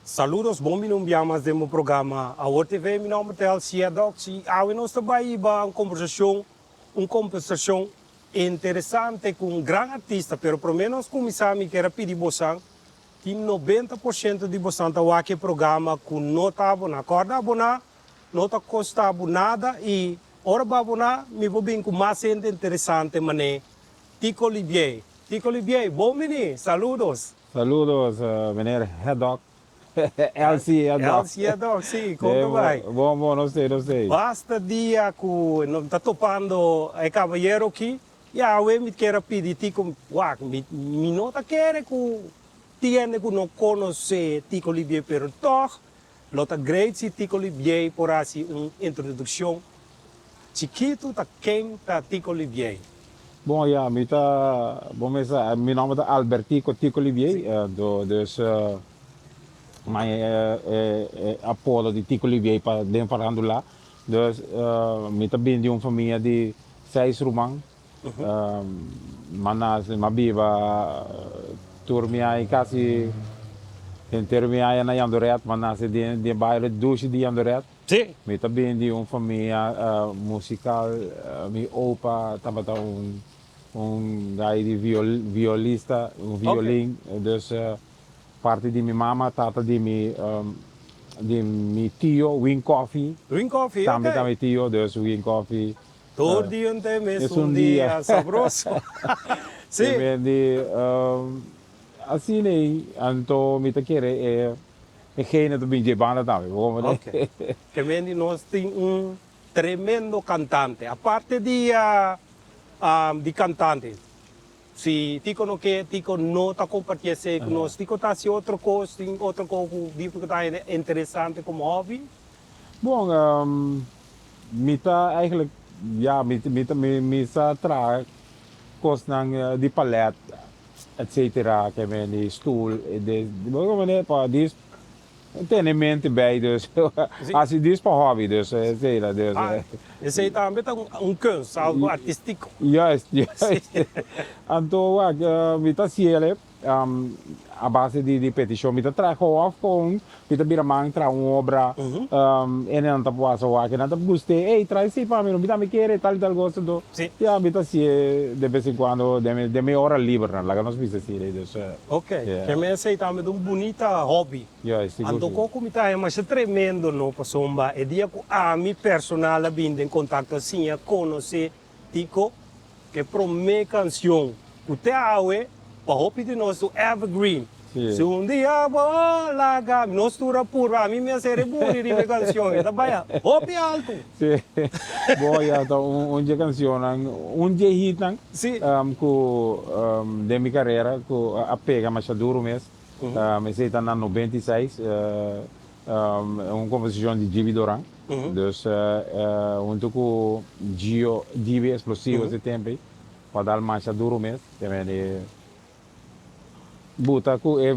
Saludos, bon bini un bia mas den bo programa Awor TV. Mi nomber ta Elsie Adox y awe nos ta bay hiba un conversacion, un conversacion interesante cu un gran artista. Pero prome nos cuminsa mi kier a pidi bosan, tin 90% di bosan ta wak e programa cu no ta abona. Corda abona, no ta costa bo nada y ora bo abona mi por bin cu mas hende interesante mane Tico Olivier. Tico Olivier, bon bini, saludos. Saludos, meneer Haddock. Elsie Haddock. Elsie Haddock, si, con ta bay? Bon, bon, nos tey, nos tey. Basta dia cu no ta topando e cabayero aki, y awe mi kier a pidi Tico, wak, mi, mi no ta kere cu tin hende cu no conoce Tico Olivier, pero toch lo ta great si Tico Olivier por haci un introduccion Chikitu ta ken ta Tico Libiey? Bon ya, mi ta, bo mes sa, mi nomber ta Albertico Tico Libiey, dus mi e apodo di Tico Libiey pa den farandula. Dus mi ta bin di un famia di seis ruman, mi a nace, mi a biba tur mi aña, casi henter mi aña na Jandoret, mi a nace den e bario dushi di Jandoret. Sí. Mi ta bin di un famia musical. Mi opa tabata un un guy di violista, un violin. Dus parti di mi mama, tata di mi di mi tio Win Coffee. Win Coffee, ok. Tambe ta mi tio, dus Win Coffee. Tur dia un te mes un dia sabroso. Sí. Di asina ei, anto mi ta kere e. E gene ta bin dje banda tambe, bo comprende? Ok. Ke men di nos tin un tremendo cantante. Aparte di di cantante, si Tico no ke, Tico no ta comparti esey cu nos. Tico ta haci otro cos, tin otro cos cu Tico ta haya interesante como hobby? Bon, mi ta eigenlijk, ya, mi mi mi sa traha cosnan di palet. Etcetera ke men di stoel de bo manera pa dis tene mente bij dus hasi dis pa hobby dus etcetera dus. Ah esey tambe ta un kunst algo artistico. Juist juist anto wak mi ta hasiel a base di peticion mi ta traha of con mi ta bira man traha un obra e nan ta pasa wak e nan ta gust'e ey traha esey pa mi no mi tambe kere tal y tal cosa anto ya mi ta haci'e de bes en cuando den mi ora liber nan laga nos bisa asina dus. Ok ke mi esey tambe ta un bunita hobby anto ko ku mi ta haña masha tremendo no pasobra e dia ku ami personal a bin den contacto a siña conoce Tico e prome cancion cu te awe pa hopi di nos tu evergreen. Si un dia bo laga mi, nos tur a purba, ami mi a ser e buri riba e cancion, e ta baya hopi alto. Si, bo ya ta un dje cancionnan, un dje hitnan cu den mi carera cu a pega masha duro mes. Esey ta na 96, un composicion di Gibi Doran. Dus hunto cu Gio, Gibi Explosivo ese tempo ey, pa dal masha duro mes. Te mende e buta cu e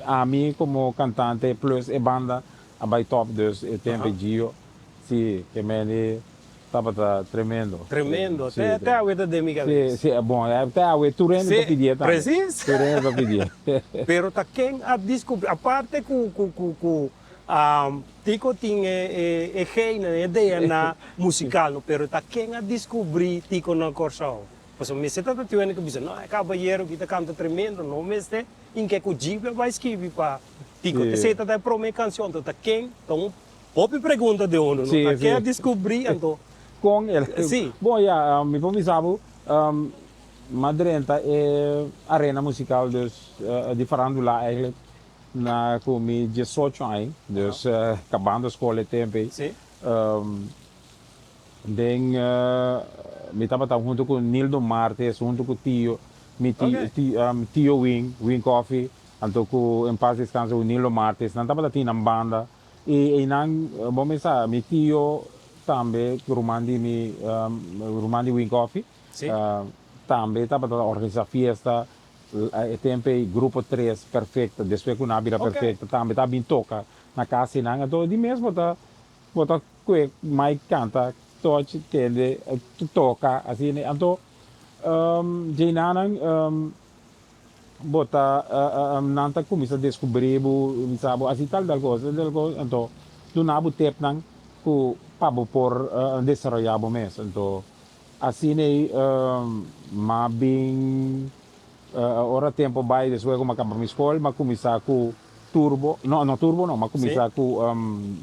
ami como cantante plus e banda a bay top dus e tempo ey Gio, si, te mende tabata tremendo. Tremendo, te te awe ta den mi cabes. Si, si, bon, te awe tur hende ta pidié tambe. Precies. Tur hende ta pidié. Pero ta ken a descubri, aparte cu cu cu cu Tico tin e genen, e DNA musical no, pero ta ken a descubri Tico na Corsou? Pasobra mester ta ta tin hende cu bisa, no, e cabayero aki ta canta tremendo, no mester inke cu Jeep a bay scribi pa Tico. Esey ta ta e prome cancion, anto ta ken? Ta un hopi pregunta den uno, no? Ta ken a descubri anto? Con el? Bon, ya, mi por bisa bo, m'a drenta e arena musical dus di farandula eigenlijk. Na ku mi diesocho aña, dus kabando skol e tempu ei, den mi tabata huntu ku Nildo Martes, huntu ku tio, mi tio Win, Win Coffie, anto ku en pas deskanse ku Nildo Martes, nan tabata tin nan banda i einan bo mi sa mi tio tambe ruman di mi ruman di Win Coffie tambe tabata organisa fiesta. E tempo ei Grupo Tres Perfecto, despues ku nan a bira perfecto tambe ta bin toka na kas einan. Anto di mes bo ta bo ta kue Mike kanta toch tende toka asina. Anto djeinanan. Bo ta nan ta cuminsa descubri bo, bisa bo haci tal tal cos, tal tal cos, anto duna bo tipnan cu pa bo por desaroya bo mes. Anto asina ey m'a bin ora tempo bay despues cu m'a caba mi scol m'a cuminsa cu Turbo, no no Turbo no, m'a cuminsa cu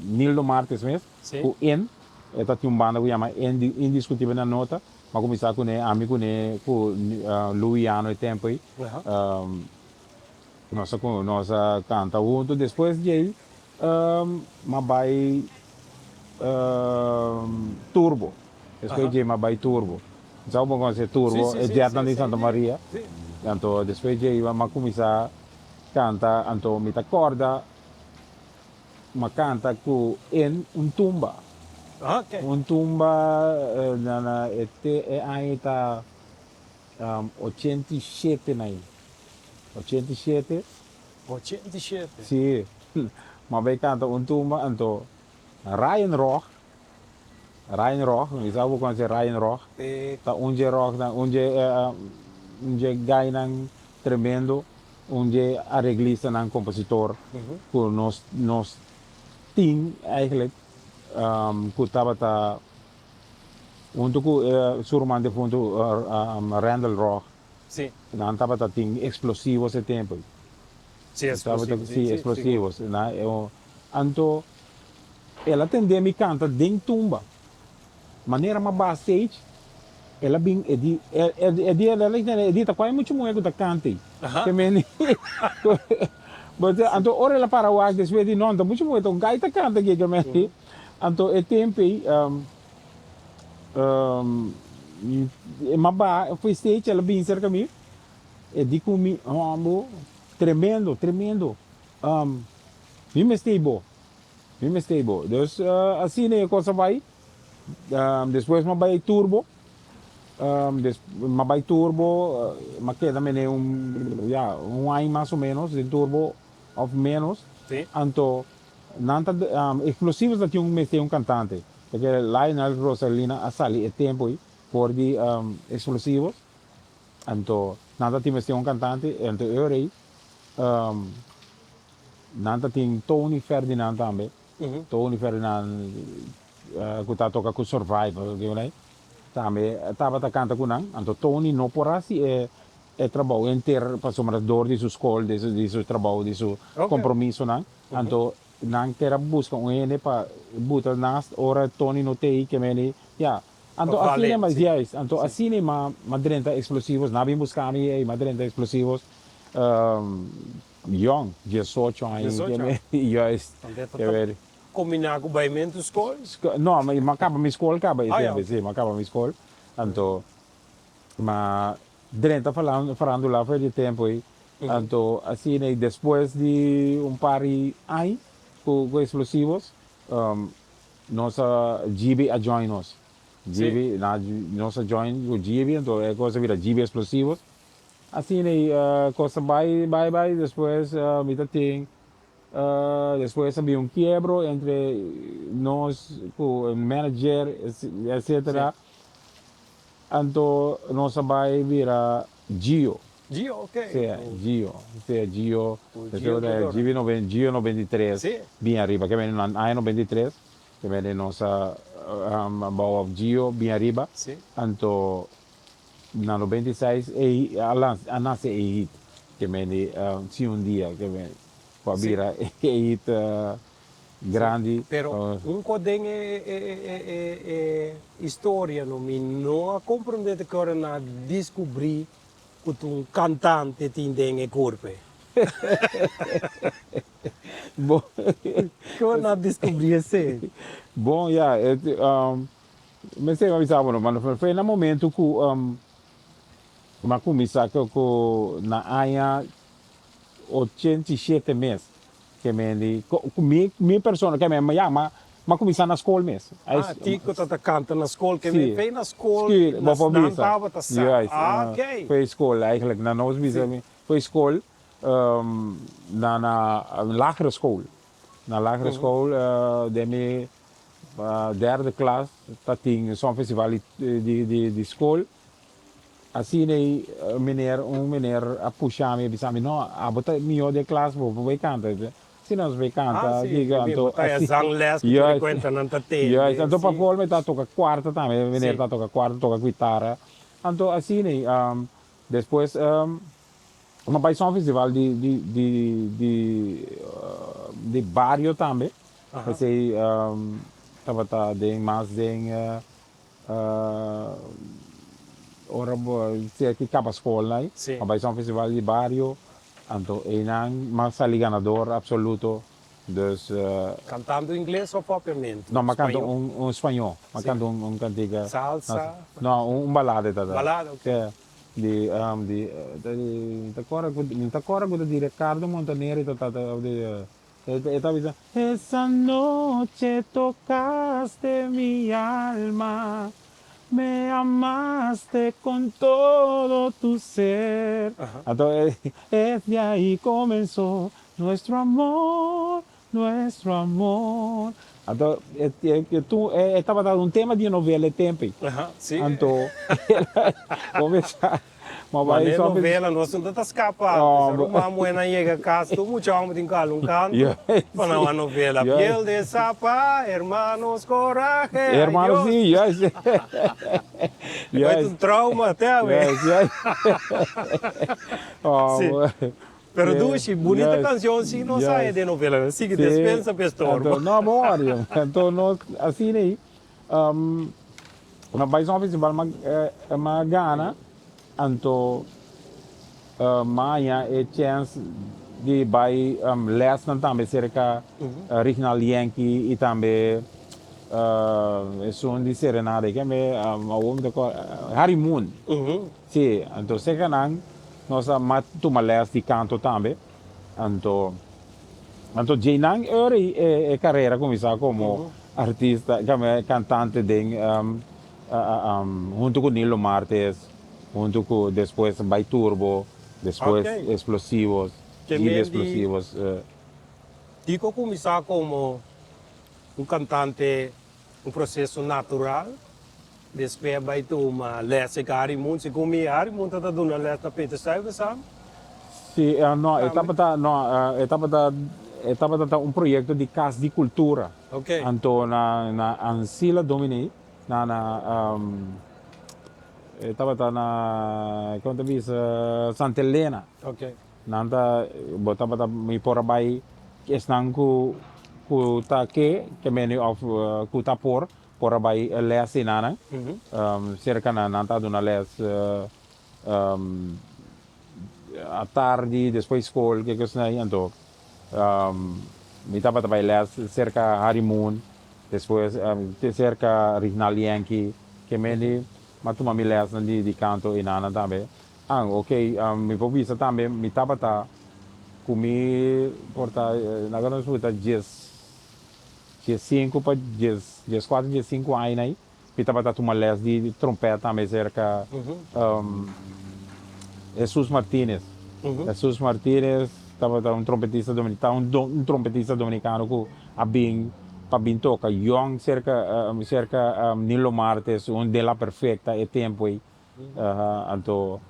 Nildo Martes mes, cu In, e ta tin un banda cu yama Indiscutibel na Nota. M'a kuminsá kuné, ami kuné ku Luiano e tempu ei. Nos a nos a kanta huntu. Despues di ei m'a bai Turbo. Despues di ei m'a bai Turbo. Mi sa ku bo konosé Turbo, e jetnan di Santa Maria. Anto despues di ei m'a kuminsá kanta. Anto mi ta kòrda M'a kanta ku en un tumba. Un tumba na na e te e aña ta 87 na ei. 87. 87. Si. M'a bai kanta un tumba anto Ryan Rog, Ryan Rog, mi sa bo konosé Ryan Rog. Ta un dje rognan, un dje un dje gainan tremendo. Un dje areglistanan, kompositor ku nos nos tin eigenlijk ku tabata huntu ku su ruman defuntu Randall Rog. Nan tabata tin explosivos e tempu ei. Sí, explosivos. Sí, explosivos. Anto el a tende mi kanta den tumba. Manera m'a baha stage, el a bin e di, e di, e di ta kua e mucha muher ku ta kanta ei. Ke meni, but anto ora el a para wak despues e di no, ta mucha muher, ta un gai ta kanta aki ke meni. Anto e tempu ei, m'a baha for stage, el a bin serka mi, e di ku mi, hombo, tremendo, tremendo, mi mester bo. Mi mester bo. Dus asina e cosa bai. Despues m'a bai Turbo. M'a bai Turbo, m'a keda mene un, ya, un aña mas o menos den Turbo of menos. Anto nan ta, Explosivos ta tin un mester un cantante. Pasobra Lionel Rosalina a sali e tempo ei for di Explosivos. Anto nan ta tin mester un cantante. Anto e ora ei. Nan ta tin Tony Ferdinand tambe. Tony Ferdinand cu ta toca cu Survival tambe tabata canta cu nan. Anto Tony no por haci e trabou enter pasobra door di su scol, di su trabou, di su compromisonan. Anto nan kier a busca un hende pa buta naast ora Tony no tey ke meni ya. Anto asina ma juist, anto asina ma drenta Explosivos. Nan a bin busca mi ey ma drenta Explosivos. Yong, diesocho aña. Diesocho aña. Juist. Anto e ta combina cu baimentu scol? No, mi a caba mi scol caba e tempo, si, mi a caba mi scol. Anto mi drenta farandula for di e tempo ey. Anto asina y despues di un par di aña cu Explosivos, nos a, Gibi a join nos. Gibi, nos a join cu Gibi, anto e cosa bira Gibi Explosivos. Asina e cos ta bay bay bay despues mi ta tin despues a bin un kiebro entre nos cu e manager etcetera anto nos a bay bira Gio. Gio ok. Si Gio si Gio Gio 93 bin ariba ke bini aña 93 ke bini nos a bawa Gio bin ariba anto Na 96 ei a lansa a nase e hit ke mende Si un dia ke mende ku a bira e hit grandi. Pero un ko den e e historia no mi no a komprende te kora na diskubri ku ta un kantante tin den e kurpe. Bon. Kora na diskubri esei. Bon ya Mester a bisa bo no, ma foi na momento ku mi a kuminsá ku na aña 87 mes ke mi ku mi persona ke mi ya mi a kuminsá na skol mes. Ah, ti ku ta ta kanta na skol ke mi fei na skol nan tabata sa. Ah, ok. Foi skol eigenlijk, na nos bisa mi foi skol na na lagere school, na lagere school den mi Derde klas ta tin songfestival di skol. Asina ei meneer, un meneer a pusha mi a bisa mi, no, abo ta mihó den klas, bo por bai kanta. Asina nos bai kanta, Ah, sí, diga, mi anto bo ta e asi, zangles ku tur e juist, kuentanan ta tende, juist. Anto pa sí. colmo e ta toka kuarta tambe, e meneer Sí. ta toka kuarta, toka guitara. Anto asina ei, despues mi a bai son festival di di di di di bario tambe, esei tabata den mas den Ora bo sea ki kaba skol nai, a bai son festival di bario, anto einan m'a sali ganador absoluto, dus. Kantando ingles of papiamentu? No, m'a kanta un spañó, m'a kanta un kantika. Salsa? No, un balada e tabata. Balada, ok. Sí, di di mi ta kòrda ku mi ta kòrda ku ta di Ricardo Montaner e ta ta of di. E ta bisa, Esa noche tocaste mi alma, me amaste con todo tu ser. Anto desde ahí comenzó nuestro amor, nuestro amor. Anto e tabata un tema di e novela e tempo ei. Anto el a comenzá. Mane novela nos no ta scapa antes. Ora un mamuenan yega cas tur mucha homber tin cu hala un canto pa nan wak novela. Piel de sapa, hermanos coraje, ay Dios. E bai ta un trauma te awe. Si. Pero dushi, bunita cancion si nos haya den novela. Sigui despensa pa e storbo. No, bo worry. Anto nos asina ei. Na bai son festival m'a gana, anto m'a haña e chèns di bai lèsnan tambe serka Rignald Yankee i tambe esun di Serenade kende awor mi ta kòrda Harry Moon. Si, anto serka nan nos a m'a tuma lès di kanto tambe, anto. Anto djeinan ora e carera cuminsa como artista, cantante den hunto cu Nilo Martes, hunto cu despues Bai Turbo, despues Explosivos, Gibi Explosivos. Tico cuminsa como un cantante, un proceso natural, despues a bay tuma les e Harry Moon, segun mi Harry Moon ta ta duna les na Peter Stuyvesant. Sí, no, e tabata, no, e tabata, e tabata ta un proyecto di Cas di Cultura. Anto na, na Ancilla Dominee, na, na, e tabata na, con ta bisa, Santa Elena. Nan ta, bo tabata, mi por a bay esnan cu, cu ta ke, ke meni of cu ta por, por a bay les di nan, cerca nan, nan ta duna les. Atardi despues skol ke kos nei anto mi tabata bai les serka Harry Moon despues serka Rignal Yankee ke mende mi a tuma mi lesnan di kanto enanan tambe ah ok mi por bisa tambe mi tabata ku mi por ta laga nos puta dies diesinku pa dies dieskuater diesinku aña ei. Mi tabata tuma les di trompet tambe serka Jesus Martinez. Jesus Martinez tabata un trompetista dominicano, un trompetista dominicano ku a bin pa bin toka yong serka serka Nilo Martes, un De La Perfecta e tempu ei. Anto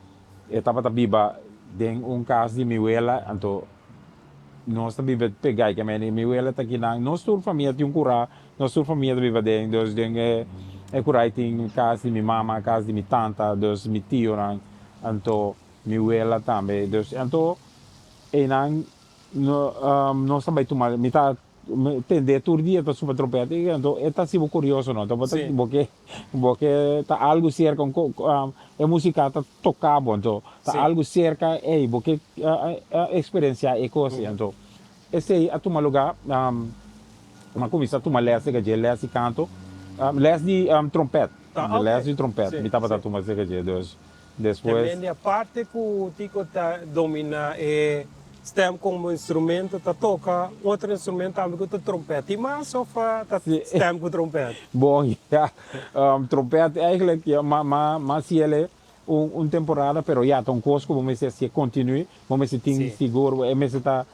e tabata biba den un kas di mi wela, anto nos ta biba pegá ke mende mi wela ta kinan, nos tur famia tin un kurá, nos tur famia ta biba den, dus den e kurá ei tin kas di mi mama, kas di mi tanta, dus mi tionan, anto mi wela tambe, dus anto einan nos ta bai tuma, mi ta tende tur dia ta suba trompet, anto e ta hasibo kurioso no, bo ke. Bo ke ta algu serka un e musika ta toka bo anto ta algu serka ey bo ke eksperensia e kos ey anto esey a tuma luga mi a kuminsa tuma les serka dje les di kanto les di trompet les di trompet mi tabata tuma serka dje dus despues. Te mende aparte ku Tico ta domina e Stem como instrumento ta toca otro instrumento tambe cu ta trompet. Tin mas of ta stem cu trompet? Bon, ya. Trompet eigenlijk ya ma ma ma haciele un un temporada pero ya ta un cos cu bo mester hacié continu, bo mester tin sigur, e mester ta.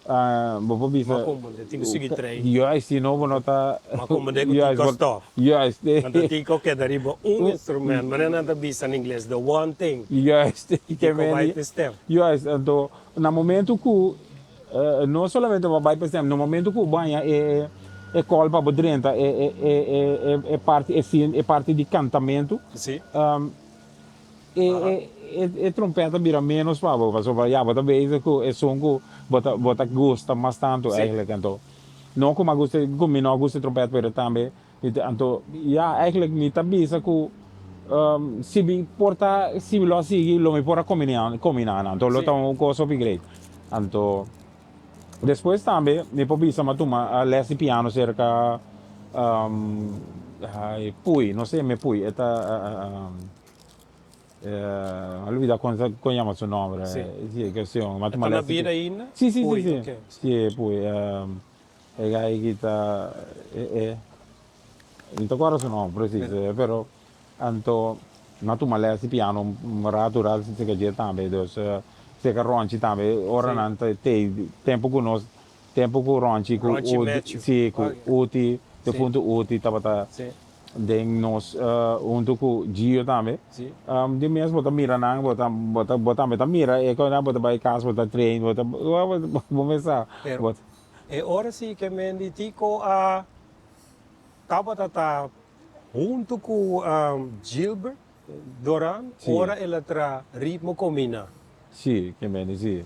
Bo por bisa. Ma komprende, tin ku sigui train. Juist, si no bo no ta. Ma komprende ku tin ku stop. Juist. Anto tin ku keda riba un instrument, manera nan ta bisa na ingles, the one thing. Juist. Tin ku bai pa stem. Juist, anto na momento ku no solamente bo bai pa stem, na momento ku bo haña e e call pa bo drenta e e e e parti e scene e parti di kantamentu. Si. E e e trompet a bira menos pa bo pasobra ya bo ta bezig ku esun ku bo ta bo ta gusta mas tantu eigenlijk anto no ku mi a gusta ku mi no a gusta e trompet pero tambe mi ta anto ya eigenlijk mi ta bisa ku si mi por ta si mi lo a sigui lo mi por a kombiná kombiná nan anto lo ta un kos hopi great anto despues tambe mi por bisa mi a tuma les di piano serka Pui no se mi Pui e ta. A lubida kon kon yama su nombre. Sí. Sí, cuestion. Ma E ta na bida ainda? Sí, sí, Pui, sí, sí. ok. Sí, Pui. E gai ki ta e e mi ta acorda su nombre precies, pero anto mi a tuma les di piano un rato rato cerca dje tambe, dus cerca Ronchi tambe ora nan ta tei tempo cu nos tempo cu Ronchi cu Ronchi Uti, Matthew. sí, cu Ok. Uti, Sí. defunto Uti tabata Sí. Den nos huntu ku Gio tambe. Di mes bo ta mira nan, bo ta bo ta bo tambe ta mira e konan, bo ta bai kas, bo ta train, bo ta bo mes sa. Pero e ora si ke men di Tico a tabata ta huntu ku Gilbert Doran ora el a tra Ritmo Komina. Si, ke men di si.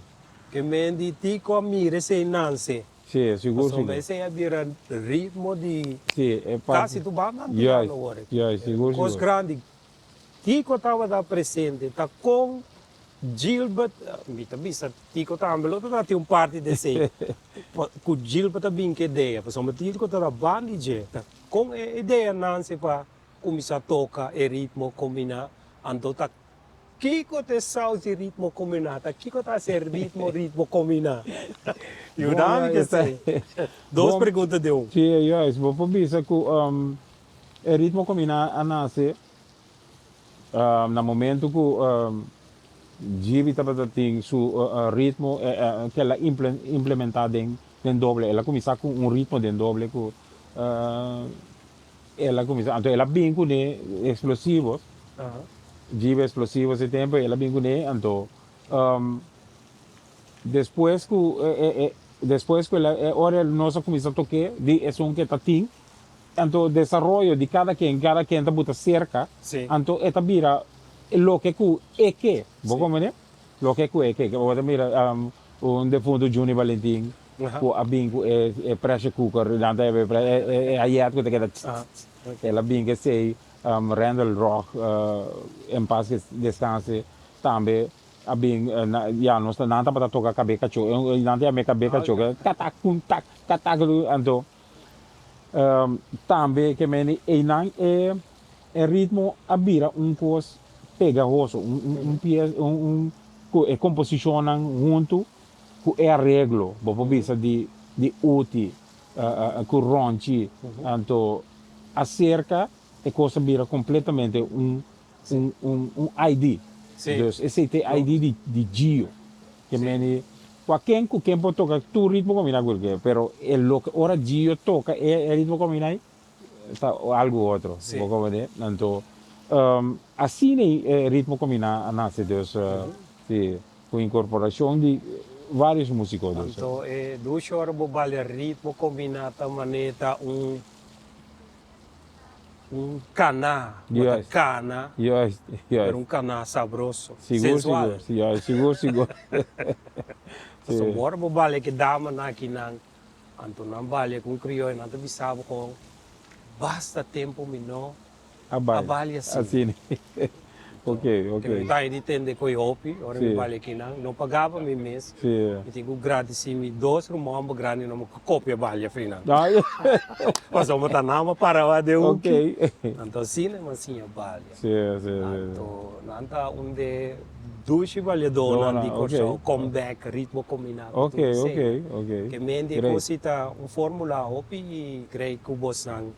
Ke men di Tico a mira esei nanse. Sí, sigur, sigur. Pasobra esei a bira ritmo di Sí, e parti. kasi tur banda antiano awor. Juist, juist, sigur, Kos sigur. grandi. Kiko tabata presente ta kon Gilbert, mi ta bisa Tico tambe lo ta tin un parti di esei, ku Gilbert a bin ku e idea, pasobra Tico tabata banda di dje. Ta kon e idea nanse pa kuminsá toka e ritmo kombiná, anto ta Kiko ta e saus di ritmo kombiná? Ta kiko ta hasi e ritmo ritmo kombiná? Yuda mi ke esei. Dos pregunta den un. Sí, juist. Bo por bisa ku e ritmo kombiná a nase na momento ku Gibi tabata tin su ritmo ku el a implementá den doble. El a kuminsá ku un ritmo den doble ku El a kuminsá, anto el a bin kuné eksplosivos, jeep eksplosivos e tempu el a bin kuné, anto despues ku despues ku el a ora nos a kuminsá tok'é di esun ke ta tin, anto desaroyo di kada ken, kada ken ta buta serka, anto e ta bira loke ku e ke, bo komprendé? Loke ku e ke, bo ta mira un defuntu Juni Valentin ku a bin ku e pressure cooker, nan ta yama e hayat ku ta keda tss tss tss, el a bin ku esei, Randall Rock en pas descanse tambe a bin, ya nos ta nan tabata toka kabe kacho, nan ta yama e kabe kacho, katak kun tak katak anto tambe ke meni einan e E ritmo a bira un kos pegahoso, un pies, un ku e komposishonnan huntu ku e areglo, bo por bisa di di Uti ku Ronchi, anto aserka e kos a bira kompletamente un un un un ID. Dus esei ta e ID di di Gio. Ke meni ku a ken ku ken por toka tur ritmo kombiná ku ke, pero e loke ora Gio toka e ritmo kombiná ei, Ta algu otro, bo comprende? Anto, asina e ritmo combiná a nace, dus, si, cu incorporacion di varios musico, dus. Anto e dushi ora bo balia ritmo combiná ta manera ta un un caná, bo ta cana, pero un caná sabroso, sensual. Sigur, sigur, sigur, sigur. Pasobra ora bo balia ki damanan akinan, Anto nan balia ku un krioyo, nan ta bisa bo kon basta tempu mi no a balia asina. Ok, ok. Ke mi ta di tende koe hopi ora mi balia kinan, no pagaba mi mes, mi tin ku gradisi mi dos ruman grandi nan ku kopia balia afri nan. Pasobra ta nan a para wak den hoki. Anto asina mi a siña balia. Anto nan ta un de Dushi baliadónan di Kòrsou, comeback, ritmo kombiná ku tur esei. Ke men di e kos si ta un fórmula hopi grei ku bosnan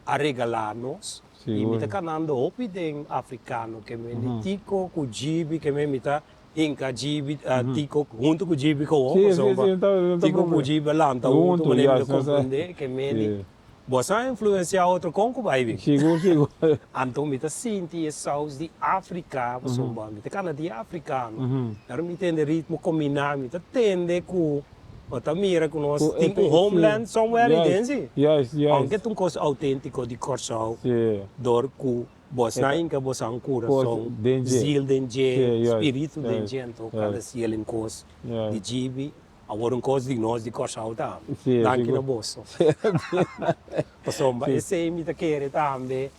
a regalá nos. I mi ta kanando hopi den afrikano, ke men di Tico ku Gibi, ke men mi ta. Hinka Gibi, Tico hunto ku Gibi gewoon, Sí, sí, pasobra sí, no ta, no ta Tico ku problema. Gibi a lanta hunto, Hunto, manera mi juist, ta no sa. komprendé ke medi Sí. boso a influensiá otro kon ku bai bin. Sigur, sigur. Anto mi ta sinti e saus di Afrika, pasobra mi ta kana di afrikano, pero mi tende ritmo kombiná, mi ta tende ku bo ta mira ku nos Ku tin e un homeland sí. somewhere Juist, den si. juist, juist. Aunke ta un kos outéntiko di Kòrsou, Sí. dor ku Bosnan inca bosan curason, ziel den dje, spiritu den dje, anto cada ziel en cos di djibi, awor un cos di nos di Corsou tambe. Danki na boso. Pasobra esey mi ta kere tambe,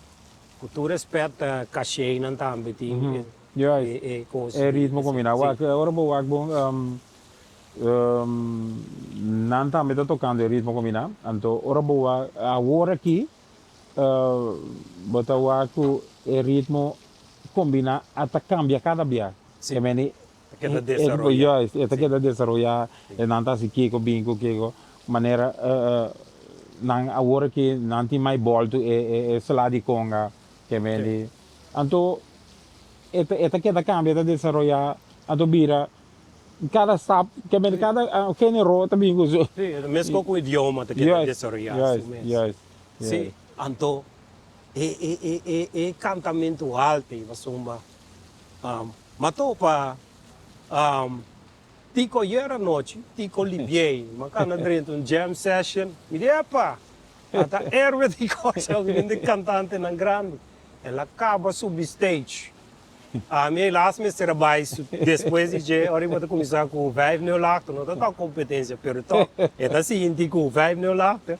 cu tur respet ta cacheynan tambe tin e cos. E ritmo combina. Wak, ora bo wak bon, nan tambe ta tocando e ritmo combina, anto ora bo wak awor aki, Bo ta wak ku e ritmo kombiná a ta kambia kada bia. Sí. E meni Ta keda desaroyá. Juist, e ta keda desaroyá, e nan ta hasi kiko bin ku kiko. Manera nan awor aki nan tin mai bòltu e e sla di konga. Ke meni anto e ta e ta keda kambia, e ta desaroyá, anto bira Kada stap, ke men kada genero ta bin ku su. Sí, meskos ku idioma ta keda desaroyá su mes. Juist, juist, Sí, anto e e e e e kantamentu alto ei pasobra m'a topa Tico ayer anochi, Tico Libiey, m'a kanda drenta un jam session, mi di epa, ata héroe di Kòrsou, mi di kantantenan grandi, el a kaba subi stage. Ami helaas mester a bai despues di dje ora bo ta kuminsá ku vijf nul achter no ta tok kompetensia pero tok e ta sinti ku vijf nul achter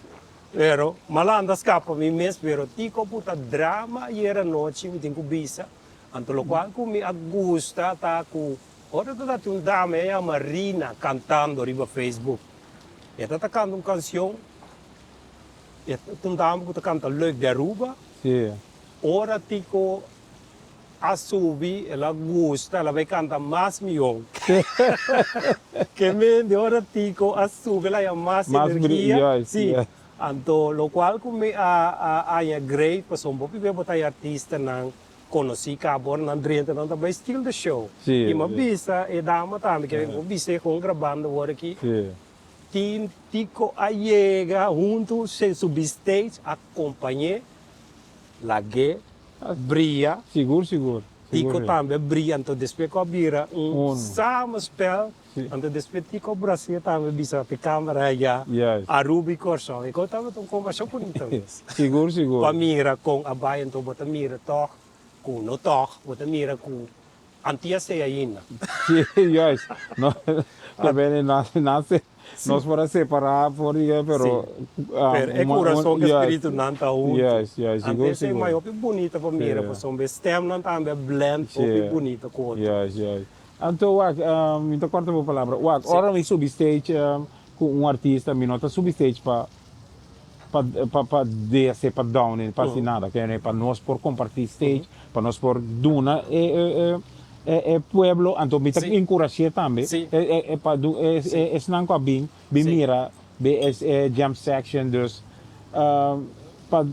pero m'a lanta skapa mi mes pero tiko ku ta drama ayer anochi mi tin ku bisa anto lokual ku mi a gusta ta ku ora ta dati un dama e yama Rina kantando riba Facebook e ta ta kanta un kanshon e ta un dama ku ta kanta leuk di Aruba ora tiko A subi, el a gusta, el a bai canta mas mion. Ke mende ora Tico a subi el a haña mas energia. Si, anto locual cu mi a a haña great pasobra hopi bia bo ta haña artistanan conoci caba ora nan drenta nan ta bai steal the show. Y mi a bisa e dama tambe ke mi por bis'e con grabando awor aki, tin Tico a yega hunto subi stage a compañ'e Lag'é bria. Sigur, sigur. Tico tambe a bria, anto despues cu a bira un samenspel, anto despues Tico Brasil tambe a bisa p'e camera aya, Aruba y Corsou. E cos tabata un conversacion bunita mes. Sigur, sigur. Pa mira con a bay, anto bo ta mira tog cu no tog, bo ta mira cu Antia sei ainda. Sí, juist. No, ta bene nan se, nos por a separa for di pero Sí. Pero e kurason ku e spiritunan ta huntu. Juist, juist, sigur, Antes sigur. e mai hopi bunita pa mira pasobra e stemnan tambe a blend hopi bunita ku otro. Juist, juist. Anto wak, mi ta korta bo palabra. Wak, ora mi subi stage ku un artista, mi no ta subi stage pa pa pa pa dese, pa down, pa hasi nada. Kende pa nos por comparti stage, pa nos por duna e e e e pueblo, anto mi ta enkurash'é tambe e e e pa du e e esnan ku a bin bin mira be e e jam section dus pa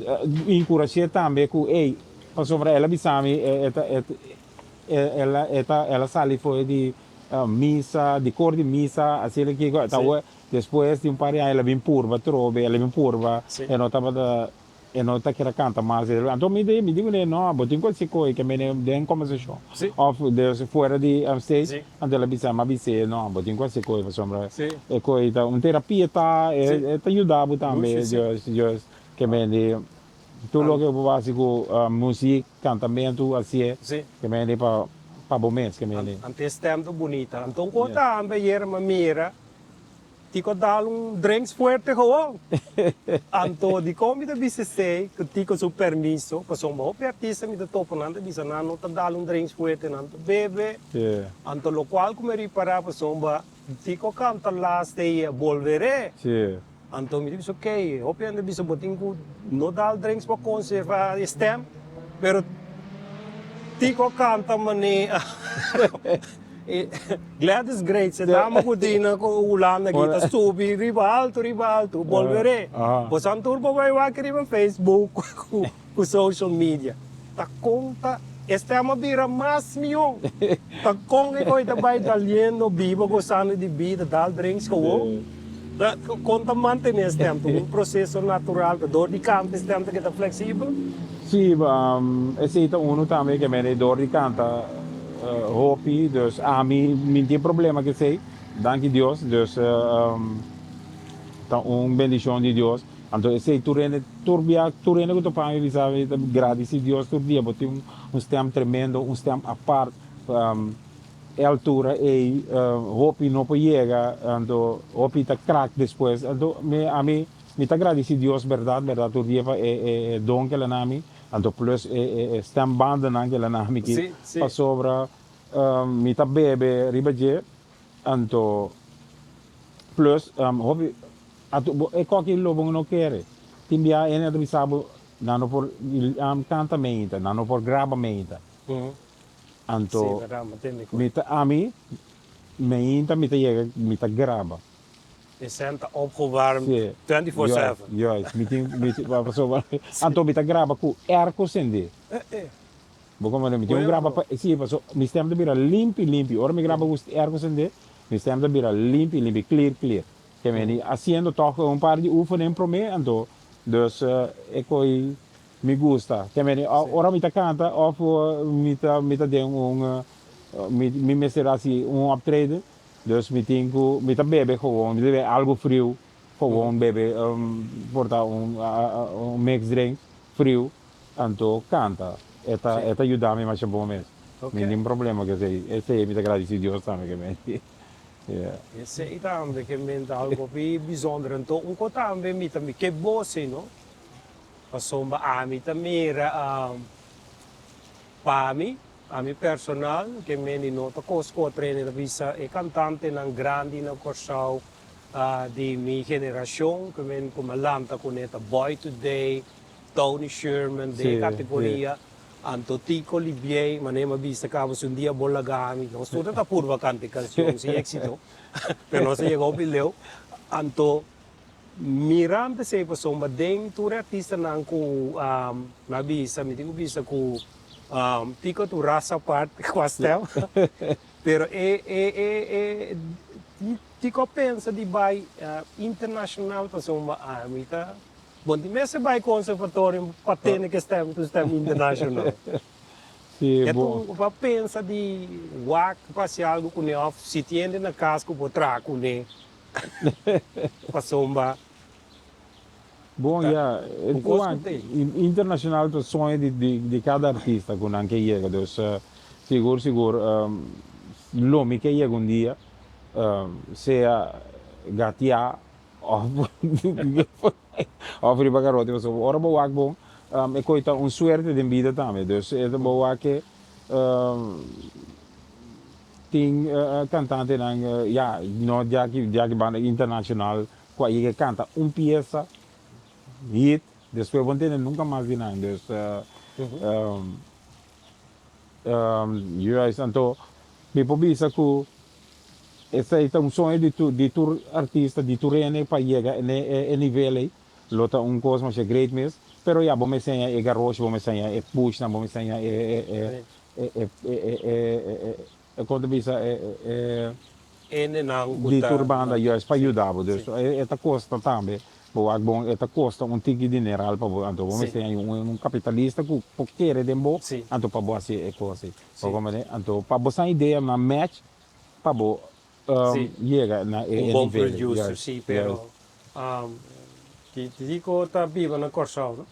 enkurash'é tambe ku ey pasobra el a bisa mi e ta e el a e ta el a sali for di misa di kor di misa asina kiko ta Despues di un par di aña el a bin purba atrobe, el a bin purba, e no tabata, e no ta kere kanta mas. Anto mi di, mi di kuné, no, bo tin ku hasi koi ke mene den kombersashon òf fuera di stage. Anto el a bisa, mi a bis'é, no, bo tin ku hasi koi pasobra e koi ta un terapia ta, e ta yuda bo tambe, dus, dus ke mende tur loke bo hasi ku musik, kantamentu, hasié, ke mende pa pa bo mes, ke mende. Anto e stèm ta bunita. Anto un tambe ayer mi a mira. Tico dal un drinks fuerte gewoon. Anto dikon mi ta bisa esei ku Tico su permiso, pasobra hopi artista mi ta topa nan ta bisa nan no ta dal un drinks fuerte, nan ta bebe. Anto lokual ku mi a ripará pasobra Tico kanta laatste ei Volveré. Anto mi ta bisa ok, hopi hende bisa bo tin ku no dal drinks pa konserva e stem, pero Tico kanta manera. Gladys Great, se dama ku dina ku Hulanda aki ta subi riba alto, riba alto, bolberé. Bosan tur por bai wak riba Facebook ku social media. Ta kon ta. E stem a bira mas mihó. Ta kon e koi ta bai daliendo, biba, gosando di bida, dal drinks gewoon. Ta kon ta mantené e stem? Ta un proseso natural, ta dor di kanta e stem ta keda fleksibel? Sí, esei ta unu tambe ke mende dor di kanta hopi, dus ami mi tin problema ku esei, danki Dios, dus ta un bendishon di Dios. Anto esei tur hende tur bia tur hende ku ta pa mi bisa mi ta gradisi Dios tur dia bo tin un stem tremendo un stem apart e altura ei hopi no por yega anto hopi ta krak despues anto mi ami mi ta gradisi Dios berdad berdad tur dia pa e e don ku el a na mi anto plus e e stem bandanan ku el a na mi ki pasobra mi ta bebe riba dje anto plus hopi Ato bo e koki lo bo no kere. Tin bia hende a ta bisa bo nan no por kanta meinta, nan no por graba meinta. Anto mi ta ami meinta mi ta yega mi ta graba. E sèn ta opgewarmd 24/7. Juist, mi tin mi tin pasobra anto mi ta graba ku airco sende. Bo comprende? Mi tin un graba pa si paso mi stem ta bira limpi limpi ora mi graba ku airco sende mi stem ta bira limpi limpi clear clear. Ke meni haciendo toch un par di oefening prome anto dus e koe mi gusta. Ke meni ora mi ta canta of mi ta mi ta den un mi mi mester haci un optreden dus mi tin cu mi ta bebe gewoon mi ta bebe algo friu gewoon bebe por ta un un mix drink friu anto canta e ta e ta yuda mi masha bon mes. Mi tin problema cu esey esey mi ta gradici Dios tambe ke meni. Esei tambe ke menta algo hopi bijzonder. Anto un ko tambe mi ta ke bose no. Pasobra ami ta mira pa mi, ami personal ke meni no ta kos ku otro hende ta bisa e kantantenan grandi na Kòrsou di mi generashon ke men ku mi a lanta kuné ta Boy Today, Tony Sherman den e kategoria. Anto Tico Libiey, manera mi a bisa caba si un dia bo laga mi, nos tur ta purba canta e cancion sin exito, pero nos a yega hopi leu. Anto mirando esey pasobra den tur e artistanan cu mi a bisa, mi tin cu bisa cu Tico ta un rasa apart qua stem, pero e e e Tico a pensa di bay internacional pasobra ami ta Bon di mester bai conservatorio pa tene ke stem tu stem international. Sí, E bon. tu pa pensa di wak pa hasi algo kuné of si tin hende na kas ku por traha kuné pasobra Bon, ta ya, un kos ku wak, tin. internacional ta soño di di di kada artista ku nan ke yega, dus sigur sigur lo mi ke yega un dia, sea gatia Of riba garoti pasobra ora bo wak bon e koe ta un suerte den bida tambe dus e ta bo wak ke tin kantantenan ya no di aki banda internashonal ku a yega kanta un piesa hit despues bo no tende nunka mas di nan dus juist anto mi por bisa ku Esei ta un soño di tur di tur artista, di tur hende pa yega ne e nivel ei. Lo ta un kos masha great mes. Pero ya, bo mester haña e garoshi, bo mester haña e pushnan, bo mester haña e e e e e e e e kon ta bisa e e Hendenan ku di ta tur banda juist pa sí, yuda bo. Dus sí. e ta kosta tambe. Bo wak bon, e ta kosta un tiki dineral pa bo. Anto bo Sí. mester haña un un kapitalista ku por kere den bo, Sí. anto pa bo hasi e kos ei. Sí. Bo komprende? Anto pa bo san ideanan match pa bo Sí. yega na e Un e bon nivel ei. producer, Juist, sí, juist. pero ti Tico ta biba na Kòrsou, no?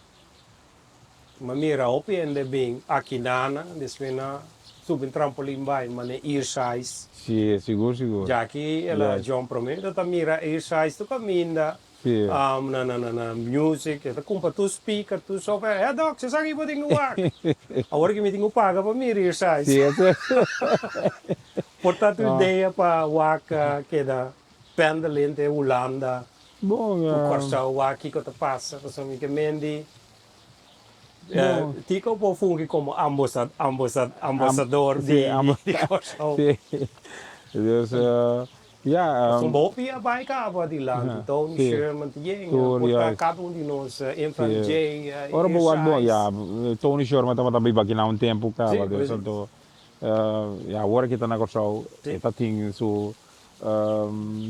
Mi mira hopi hende bin aki nana, despues nan subi un trampolin bai mane Earsize. Sí, sigur, sigur. Djaki el a Juist. jump promé, mi ta mira Earsize tur kaminda. Sí. Na na na music, e ta cumpra tur speaker, tur software. Hey Doc, si esaki bo tin cu wak. Awor ki mi tin cu paga pa mira Earsize. Sí, esei. Por ta tu No. idea pa wak keda pendelen te Hulanda Bon, cu Corsou wak kico ta pasa. Pasobra mi ke mendi Bon. Tico por fungi como ambosador Sí, di Corsou. Sí. Dus. Ja, Pasobra hopi a bai kaba adilanti, Tony Sherman ta yen, Tur, por ta juist. kada un di nos, Infant Sí. J, Ora bo wak bo, Airsize. ja, Tony Sherman tabata biba aki na un tempu Sí, kaba, dus precies. anto, ja, awor aki ta na Kòrsou, Sí. e ta tin su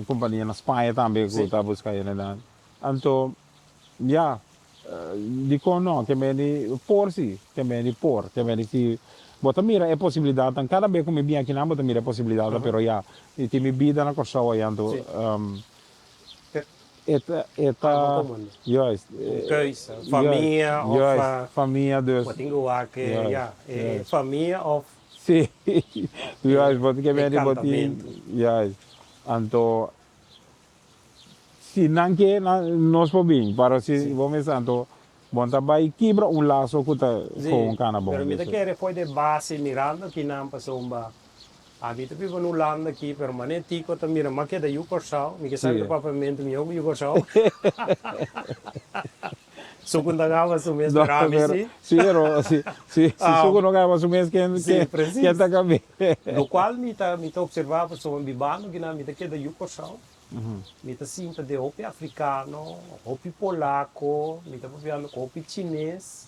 kompania na Spaña tambe ku Sí. ta buska hendenan. Anto, ja, Dikon no? Ke meni por si, ke meni por, ke meni si. Bo ta mira e posibilidatnan, kada be ku mi bin akinan bo ta mira e posibilidatnan, pero ya, mi tin mi bida na Kòrsou aya anto e ta, e ta, juist. Un keuze, famia of. Juist, famia dus. Bo tin ku wak e, ya, e famia of. Si, juist, bo tin ke meni bo tin, juist, anto. Si nan ke, nos por bin, pero si bo mester anto bo ta bai kibra un laso ku ta gewoon kana bon. Pero mi ta kere fo'i de base mirando kinan pasobra ami ta biba na Hulanda aki pero mane Tico ta mira m'a keda yu Kòrsou, mi ke sa mi ta papia mento mihó ku yu Kòrsou. Suku no ta gaba su mes pero ami si. Si pero si si suku no gaba su mes ken ken ta gab'é. Lokual mi ta mi ta observa pasobra bibando kinan mi ta keda yu Kòrsou. Mi ta sinta den hopi afrikano, hopi polako, mi ta papiando ku hopi chines,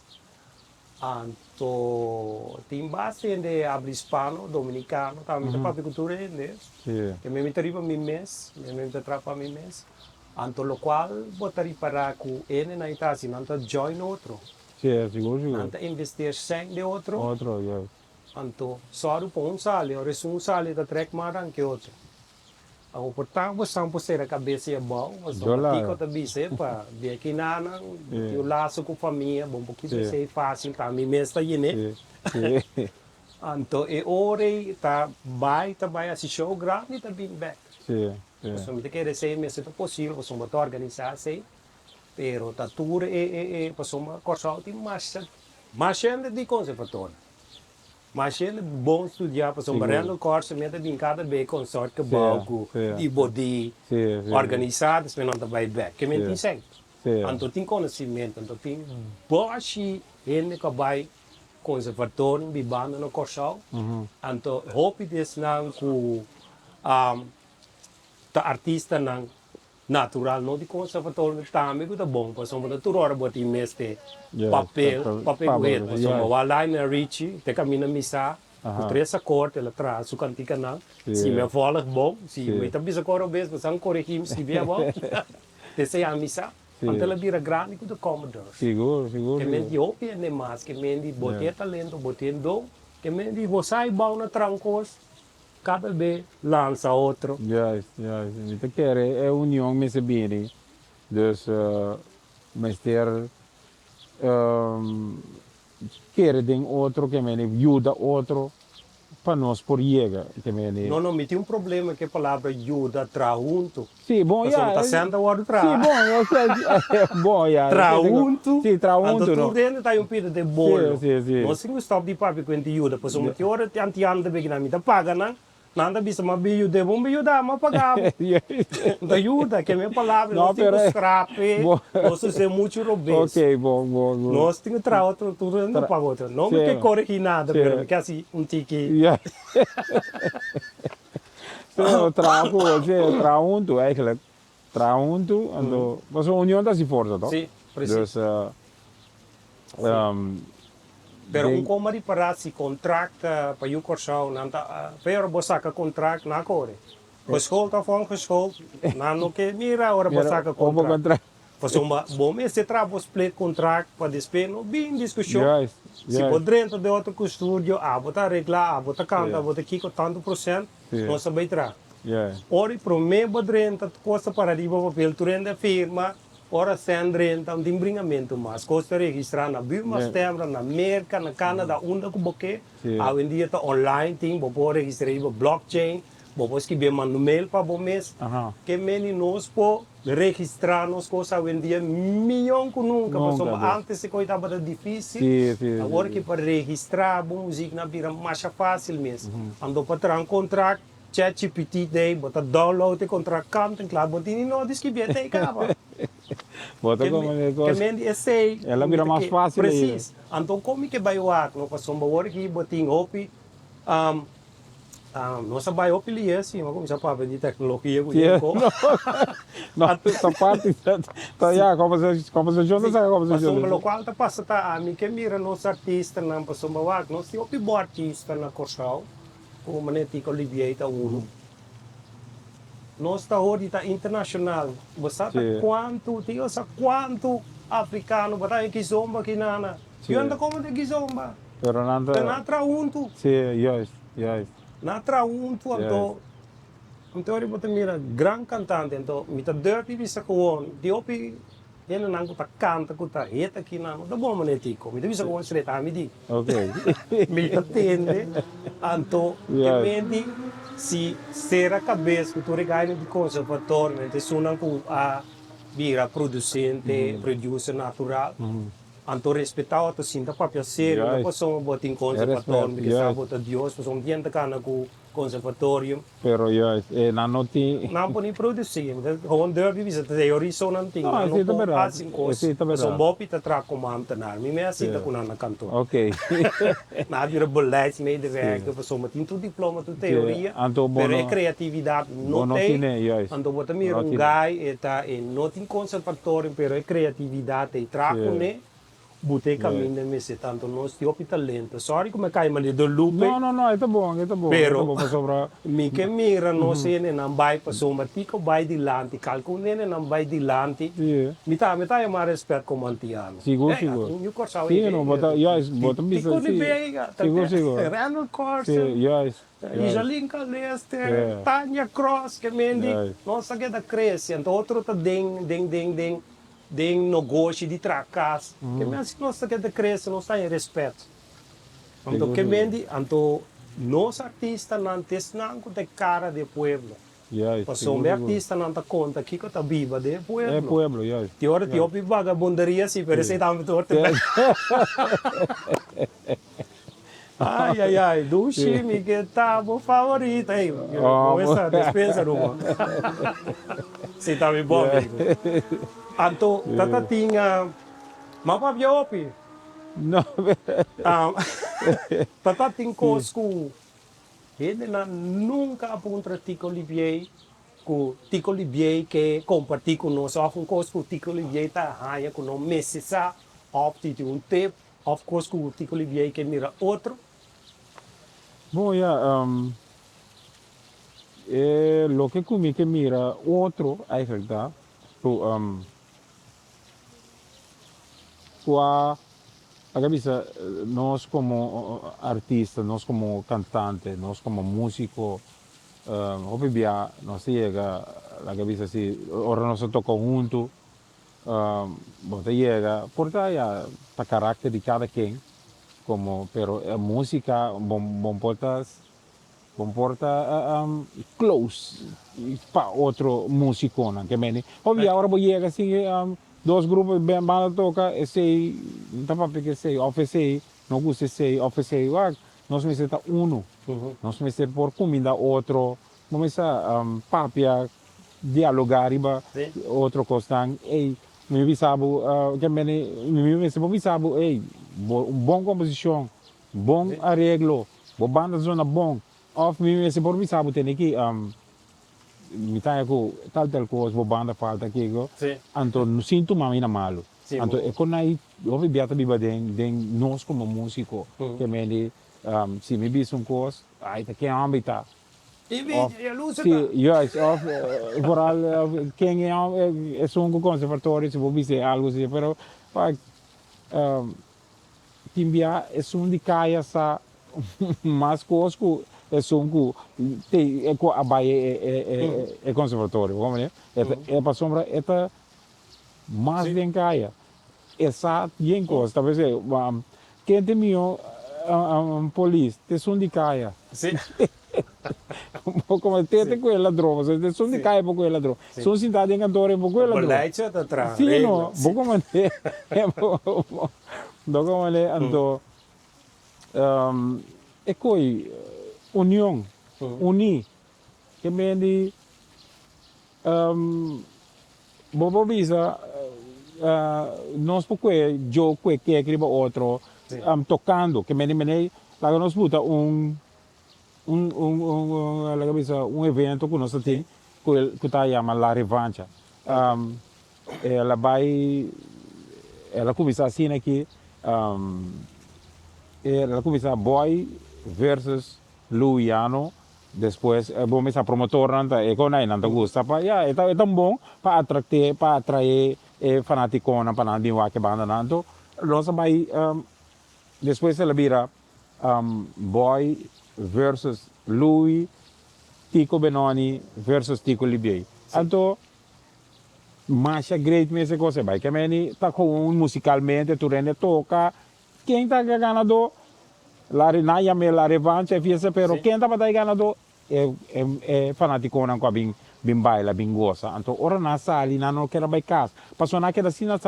anto tin basta hende habla hispano, dominikano tambe, mi ta papia ku tur hende. E mi ta riba mi mes, mi ta traha pa mi mes. Anto lokual bo ta ripará ku hendenan ta hasi, nan ta join otro. Nan ta investeer sèn den otro. Anto sòru pa un sali, ora esun sali ta trèk mas dan ke otro. Awor por ta bo san por sera cabeza y abao, pasobra Tico ta bisa e pa di aki nanan bo tin un lazo cu famia, bo un poquito esey facil ta mi mes ta yene. Anto e ora ey ta bay ta bay haci show grandi ta bin bek. Pasobra mi ta kere esey mester ta posibel pasobra bo ta organisa esey, pero ta tur e e pasobra Corsou tin masha masha hende di conservatorio. Mas hende bon studiá pasobra Randall Corso mi a ta bin kada be concertgebouw ku di bo di organisá despues nan ta bai bek. Ke men tin sèn. Anto tin konosimento, anto tin bòshi hende ku a bai konservatorio bibando na Kòrsou. Anto hopi di esnan ku ta artistanan Natural no di conservatorio tambe cu ta bon pasobra ta tur ora bo tin mester papel papel cu het pasobra wak Lionel Richie te caminda misa cu tres acord el a traha su canticanan si mi a volg bon si mi ta bisa cu ora bes bo san coregi mi scribi abao te sea a misa anto el a bira grandi cu The Commodores ke men di hopi hende mas ke men di bo tin e talento bo tin e don ke men di bo sa e bao na trancos. Kada be lansa otro. Juist, juist. Mi ta kere e union mester bini. Dus mester kere den otro ke mene yuda otro pa nos por yega ke mene. No, no, mi tin un problema ku e palabra yuda, traha huntu. Sí, bon, ya. Pasobra ta sènta wòrdu traha. Sí, bon, ya, bon, ya. Traha huntu. Sí, traha huntu, Anto no. tur hende ta un pida den bolo. Sí, sí, sí. Nos tin ku stòp di papia ku hende yuda, pasobra ki ora antiano ta bigina mi ta paga nan, nan ta bisa mi bin yuda, bo bin yuda, mi a paga bo. Ta yuda, ke mi palabra, No, nos tin ku pero skrape, bo. nos ta hasi muchu robes. Ok, bon, bon, bon. Nos tin ku traha otro, tur hende no paga otro. No mi ke koregí nada, pero mi ke hasi un tiki. Ya. So, traha ku, si, traha huntu eigenlijk. Traha huntu, anto, pasobra union ta hasi forsa, toch? Si, precies. Dus, Pero den. un koma ripará si kontrakt pa yu Kòrsou nan ta, pero bo saka kontrakt nan a kore. Geschoold of ongeschoold, nan no ke mira ora bo saka kontrakt. Pasobra bo mester traha bo split kontrakt pa despues no bin diskushon. Juist, Si bo juist. drenta den otro kustudio, abo ta regla, abo ta kanta, abo ta kiko tantu prosent, nos ta bai traha. Ora e prome bo drenta, kos ta para riba papel, tur hende a firma, ora sèn drenta, no tin bringamentu mas. Kos ta registrá na Buma Stemra, na Merka, na Canada, unda ku bo ke. Awendia ta online tin, bo por registrá riba blockchain, bo por skibí manda un mail pa bo mes. Ke meni nos por Registrá nos kos awendia mion ku nunka, pasobra ántes e kos tabata difísil, awor ki pa registrá bo muzik na bira masha fásil mes. Anto pa traha un kontrakt, ChatGPT dei, bo ta download e kontrakt kant en kla, bo tin di no di skibié te kaba. Ke men di esei, presis. Anto kon mi ke bai wak no, pasobra awor ki bo tin hopi. Nos a bai hopi lia si, mi a kuminsá papia di teknologia ku Yenko. No, ta parti, ta ya, kombersashon ta saka kombersashon. Pasobra lokual ta pasa ta ami ke mira nos artistanan, pasobra wak nos tin hopi bon artista na Kòrsou, ku manera Tico Olivier ta unu. Nos ta hoor di ta internashonal, bo sa ta kuantu, tin yo sa kuantu afrikano bo ta haña kizomba kinana. Yo ta komo di kizomba. Pero nan ta. Pero nan a traha huntu. Si, juist, juist. Nan a traha huntu anto, anto ora bo ta mira gran kantante, anto mi ta durf di bisa gewoon di hopi hendenan ku ta kanta ku ta hit aki nan no ta bon manera tiko. Mi ta bisa gewoon straight ami di. Ok. Mi ta tende anto e menti si sera kabes ku tur e gainan di konservatorio, menti esunnan ku a bira producente, producer natural. Anto respetá otro sin ta papia serio, no pasobra bo tin conservatorio, mi ke sa bo ta Dios, pasobra un bien ta cana cu conservatorio. Pero juist, e nan no tin. Nan por ni produci, mi ta gewoon durf di bisa, ta teoria nan tin, nan no por haci un cos, pasobra bopi ta traha como ambtenaar, mi mes a sinta cu nan na kantoor. Ok. Nan a bira beleidsmedewerker, pasobra tin tur diploma, tur teoria, pero e creatividad no t'ey, anto bo ta mira un guy e ta e no tin conservatorio pero e creatividad t'ey traha cune bo t'e caminda mester tanto nos tin hopi talento sorry cu mi a cay manera de Lupe No no no e ta bon e ta bon pero mi ke mira nos hendenan bay pasobra Tico bay dilanti calcun hendenan bay dilanti mi ta mi ta yama respet como antiano Sigur sigur si no bo ta juist bo ta bisa si sigur sigur Randall Carlson si juist. Ijalin Calester, Tania Cross, ke men di nos a keda krese, anto otro ta den den den den den nogoshi di traha kas, ke men si nos ta keda krese nos ta haña respet. Anto ke men di anto nos artistanan ta esnan ku ta e kara di e pueblo, pasobra e artistanan ta konta kiko ta biba den e pueblo. Tin ora tin hopi bagabunderia si, pero esei tambe tur ta. Ai ai ai dushi mi ke ta bo favorita ey bo esa despensa ruma si ta mi bon amigo anto tata tin ma papia hopi tata tin kos ku hendenan nunka a puntra Tico Olivier ku Tico Olivier ke komparti ku nos òf un kos ku Tico Olivier ta haña ku no mester sa òf tin un tip. Of kos ku Tico Olivier ke mira otro? Bon ya, e loke ku mi ke mira otro eigenlijk ta ku kua laga bisa nos komo artista, nos komo kantante, nos komo musiko hopi bia nos ta yega laga bisa si ora nos ta toka huntu. Bo ta yega por ta ya ta karakter di kada ken komo pero e musika bo bo por ta bo por ta close pa otro musikonan ke mende hopi ora bo yega sin dos grupo ben banda toka esei no ta papia ku esei of esei no gusta esei of esei wak nos mester ta uno nos mester por kuminda otro bo mester papia dialogá riba otro kosnan, ey, mi bisa bo, ke mene, mi mester por bisa bo, ey, bo un bon komposishon, bon areglo, bo banda zona bon, òf mi mester por bisa bo tene ki, mi ta haña ku tal tal kos, bo banda falta kiko, anto sin tuma mi na malu. Anto e kon ai hopi bia ta biba den den nos komo músiko, ke mene, si mi bisa un kos, ai ta ken hòmber ta. Of, si, juist, of vooral ken e esun ku conservatorio si bo bis'é algu así, pero wak tin bia esun di kaya sa mas kos ku esun ku te ku a bai e conservatorio, bo comprende? E pasobra e ta mas den kaya, e sa bien kos, ta p'esei ken ta mihó polis? Ta esun di kaya. Bo como te te ku e ladron, pasobra ta esun di kaya por ku e ladron. Esun sintá den kantor e por ku e ladron. Beleid ta traha Sí, no, bo comprende? Bo comprende? Anto e koi union, uní, ke men di Bo por bisa, Nos por kue joke kue kek riba otro tokando. Ke mene mene laga nos buta un. Un un un laga bisa un evento ku nos ta tin ku ku ta yama La Revancha. El a bai el a kuminsá asina aki el a kuminsá Boy versus Luiano despues bo mester promotornan ta e kon nan ta gusta pa ya e ta e ta un bon pa atrakte pa atrae e fanatikonan pa nan bin wak e bandanan anto nos a bai despues el a bira Boy versus Louis, Tico Benoni versus Tico Libiey. Anto masha great mes e cosa e bai. Kemeni ta gewoon musicalmente tur hende toca. Ken ta e ganador? La nan yam'e la revancha e fiesta pero ken tabata e ganador? E e fanaticonan cu a bin bin baila bin goza. Anto ora nan sali nan no keda bay cas pasobra nan a keda asina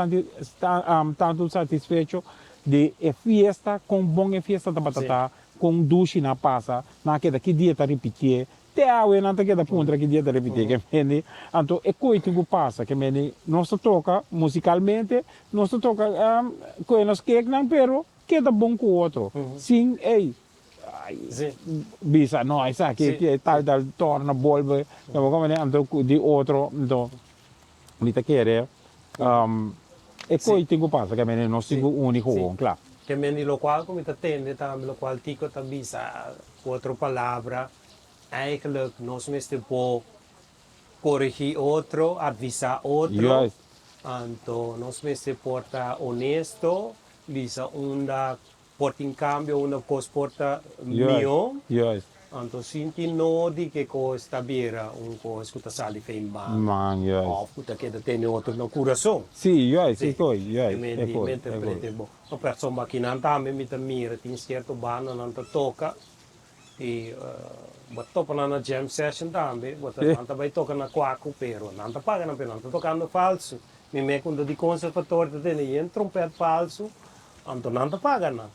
tanto satisfecho di e fiesta con bon e fiesta tabata ta con dushi nan a pasa nan a keda ki dia ta ripitié te awe nan ta keda puntra ki dia ta ripitié ke mende anto e koe tin cu pasa ke mende nos ta toca musicalmente nos ta toca koe nos keknan pero keda bon cu otro sin ey Bisa no esaki ke tal tal torna bolbe anto di otro anto mi ta kere e koe tin ku pasa ke mende nos tin ku uni gewoon kla. Ke mende lokual ku mi ta tende tambe lokual Tico ta bisa ku otro palabra eigenlijk nos mester por koregi otro advisa otro anto nos mester por ta honesto bisa unda Por tin cambio unda cos por ta mihó. Anto sinti no di ke cos ta bira un cos cu ta sali fe man of cu ta keda tene otro na curason. Sí, juist, e coi, juist, e coi, Mi interprete bo. No pasobra akinan tambe mi ta mira tin cierto bandanan ta toca y bo ta topa nan na jam session tambe, bo ta nan ta bay toca na cuacu pero nan ta paga nan pero nan ta tocando falso. Mi me cunta di conservatorio ta tene yen trompet falso. Anto nan ta paga nan.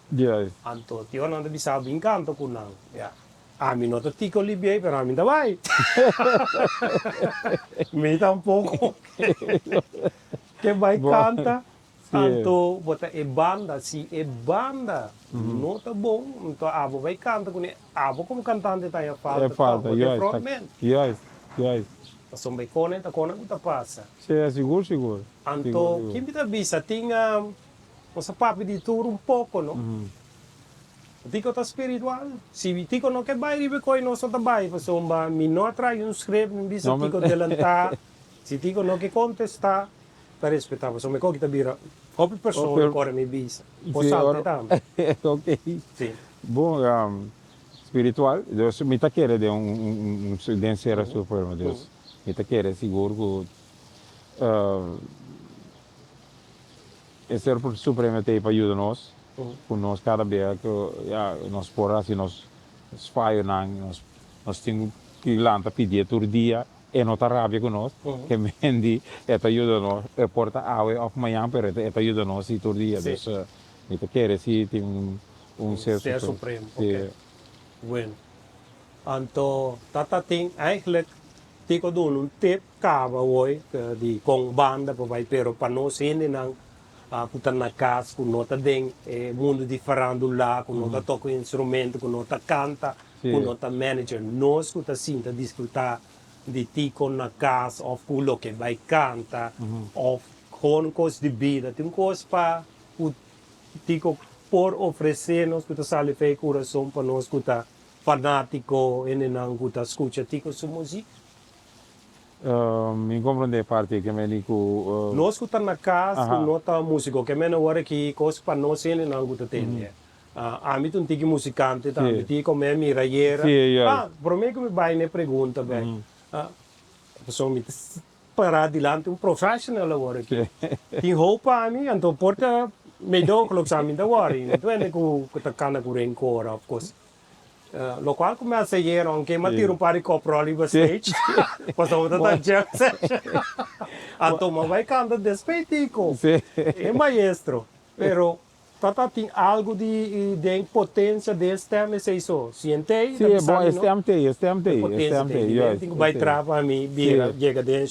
Anto tio nan ta bisa bin kanta ku nan. Ya. Ami no ta Tico Libiey pero ami ta bai. Mi tampoko ke bai kanta. Anto bo ta e banda. Si e banda no ta bon anto abo bai kanta kuné. Abo komo kantante ta haña falta tòg. Bo ta e frontman. Pasobra e kone ta kone ku ta pasa. Sigur sigur. Anto kin mi ta bisa tin. Nos a papia di tur un poko, no? Tico ta spiritual. Si Tico no ke bai riba e koi, nos no ta bai, pasobra mi no a trae un script, mi bisa Tico delantá. Si Tico no ke kontestá, ta respetá, pasobra mi koki ta bira hopi persona ku ora mi bisa. Por salta tambe. Ok. Si. Bon, spiritual, dus mi ta kere den un, den ser supremo, dus mi ta kere sigur ku. E Ser Supremo ta ei pa yuda nos, ku nos kada bia ku ya nos por hasi nos fayonan, nos nos tin ku lanta pidié tur dia, e no ta rabia ku nos, ke mendi e ta yuda nos, e por ta awe òf mañan pero e ta yuda nos si tur dia, dus mi ta kere si tin un Ser Supremo. Si. Bueno, anto tata tin eigenlijk Tico duna un tip Caba hoy di con banda pa bay pero pa nos hendenan cu ta na cas cu no ta den e mundo di farandula cu no ta toca un instrumento cu no ta canta cu no ta manager nos cu ta sinta disfruta di Tico na cas of cu loke bay canta of con cos di bida tin cos pa cu Tico por ofrece nos cu ta sali fe e curason pa nos cu ta fanatico hendenan cu ta scucha Tico su muziek. Mi comprende e parti ke meni ku. Nos ku ta na kas ku no ta musiko ke meni awor aki kos pa nos hendenan ku ta tende. Ami ta un tiki musikante tambe tiki kome a mira ayera. Ah, prome ku mi bai na e pregunta bek. Pasobra mi ta para dilanti un professional awor aki. Tin hoop pa mi, anto por ta meedogenloos ami ta wòri. Mi ta wende ku ta kana ku rencor of kos. Locual cu mi a haci ayer, aunke mi a tira un par di coprol riba stage, pasobra ta ta jam session. Anto mi a bay canta despetico, e maestro. Pero. Tata tin algo di den potencia den stem esey so. Sientey ta bisa mi no. Si, bon, e stem tey, e stem tey, e stem tey, juist. Mi tin cu bay tra pa mi bira yega den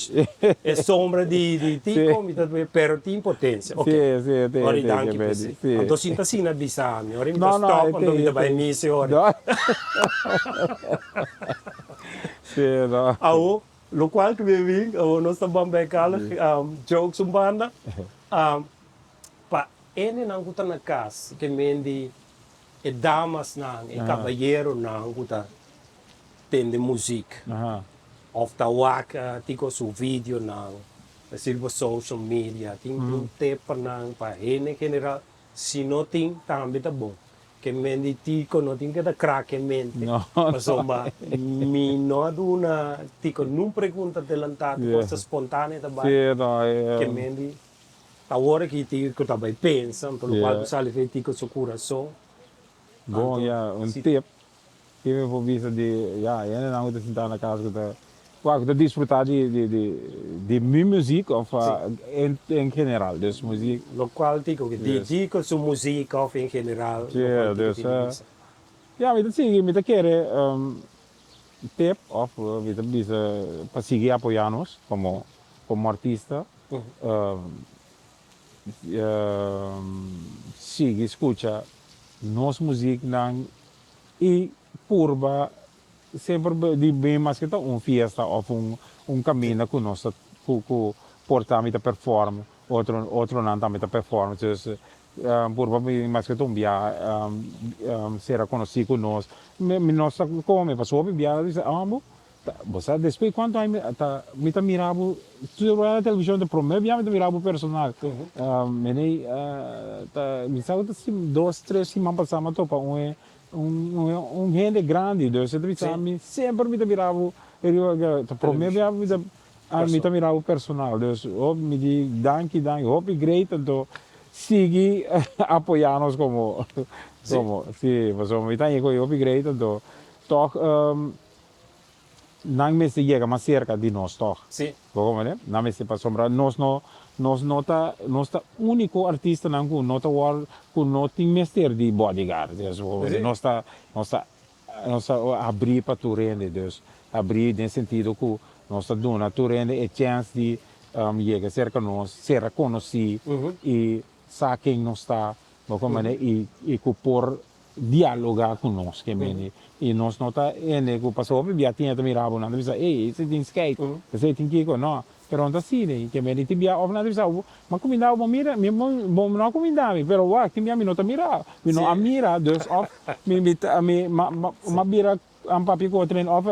e sombra di Tico, mi ta pero tin potencia. Ok. Si, si, e tey, e tey. Danki pa esey. Anto si ta asina bisa mi, ora mi ta stop anto mi ta bay misa e ora. Si, no. Awo, locual cu mi a bin, awo nos ta ban bek al jokes un banda. Pa hendenan ku ta na kas, ke men di e damasnan, e kabayeronan ku ta tende muzik òf ta wak tiko su videonan riba social media, tin un tip pa nan, pa hende en general? Si no tin, tambe ta bon. Ke men di tiko no tin ke ta krak e mente, pasobra mi no a duna tiko nun pregunta delantá, tur kos ta spontáneo ta bai. Ke men di. Awor aki Tico ta bai pensa, anto locual cu sali fe Tico su curason. Bon, ya, un tip ki mi por bisa di, ya, hendenan cu ta sinta na cas cu ta, wak, cu ta disfruta di, di, di, di mi muziek of en, en general, dus muziek. Locual Tico, di Tico su muziek of en general, locual Tico tin di bisa. Ya, mi ta sigui, mi ta kere tip of mi ta bisa pa sigui apoya nos como, como artista. Sigui skucha nos muziknan i purba semper di bin maske ta un fiesta òf un kaminda ku nos ta ku por ta mi ta perform otro otronan tambe ta perform dus purba bin maske ta un bia sera konosí ku nos mi nos ta kome pasobra hopi bia ta bisa amo Bo sa despues cuanto aña mi ta mi ta mira bo tur ora na television ta prome bia mi ta mira bo personal mene ta mi sa cu ta dos tres siman pasa mi a topa un un hende grandi dus e ta bisa mi semper mi ta mira bo riba ta prome bia mi ta mi ta mira bo personal dus hopi mi di danki danki hopi great anto sigui apoya nos como como si pasobra mi ta haña cu hopi great anto Tòg nan mester yega mas serka di nos tòg. Sí. Bo komprende? Nan mester pasobra nos no nos no ta nos ta úniko artistanan ku no ta wòrdu ku no tin mester di bodyguard. Dus bo komprende? Nos ta nos ta nos ta abrí pa tur hende. Dus abrí den sentido ku nos ta duna tur hende e chèns di yega serka nos, sera konosí i sa ken nos ta. Bo komprende? I i ku por dialoga ku nos ke mende i nos no ta hende ku pasobra hopi bia tin e ta mira bo nan ta bisa ey esei tin skeit esei tin kiko no pero no ta asina ke mende tin bia of nan ta bisa bo mi a kuminda bo bo mira mi bo no a kuminda mi pero wak tin bia mi no ta mira mi no a mira dus of mi mi ta mi a bira An papia ku otro hende òf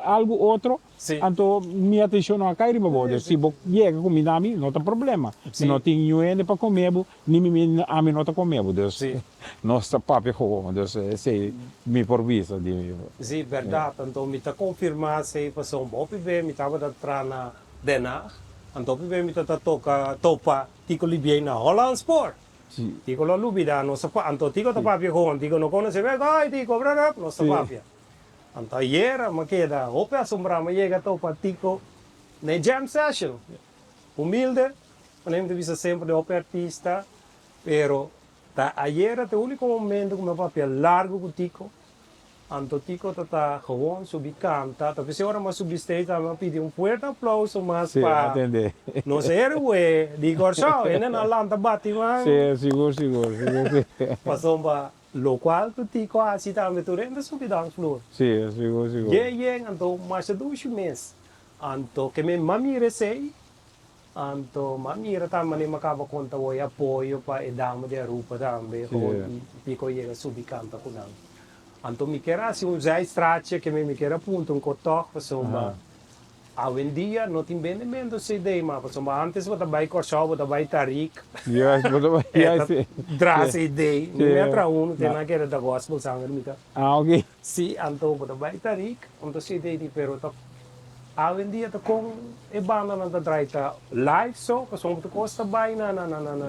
algu otro, anto mi atenshon no a kai riba bo. Dus si bo yega ku mi na mi, no ta problema. Mi no tin niun hende pa kome bo, ni mi ami no ta kome bo. Dus nos ta papia gewoon. Dus esei mi por bisa di mi. Sí, bèrdat. Anto mi ta konfirmá esei pasobra hopi be mi tabata traha na Den Haag. Anto hopi be mi ta ta toka topa Tico Libier na Hollandspoor. Tico lo lubida nos ta pa anto Tico ta papia con Tico no conoce me ay Tico brarap nos ta papia anto ayer mi a keda hopi asombra mi a yega topa Tico na e jam session humilde manera mi ta bisa semper den hopi artista pero ta ayer ta e unico momento cu mi a papia largo cu Tico. Anto Tico ta ta gewoon subi canta, ta p'esei ora mas subi stage tambe a pidi un fuerte aplauso mas Sí, pa atende. nos héroe di Kòrsou, hendenan a lanta bati man. Sí, sigur, sigur, sigur sí. Pasobra lokual ku Tico hasi tambe tur hende subi dansvloer. Sí, sigur, sigur. Yen yen, anto masha dushi mes. Anto ke mi m'a mira esei, anto m'a mira tambe manera m'a kaba konta wou e apoyo pa e dama di Aruba tambe, gewoon Tico yega subi kanta ku nan. Anto mi kier hasi un zijstraatje ke mi kier a punta un kotòg pasobra awendia no tin bendemento CD mas pasobra antes bo ta bai Kòrsou bo ta bai Tarik Juist, bo ta bai, e ta juist. dra CD mi mi a traha unu te nan kere ta gospel zanger mi ta. Ah ok. Si anto bo ta bai Tarik un ta CD di pero ta awendia ta kon e bandanan ta draai ta live so pasobra bo ta kosta bai na na na na na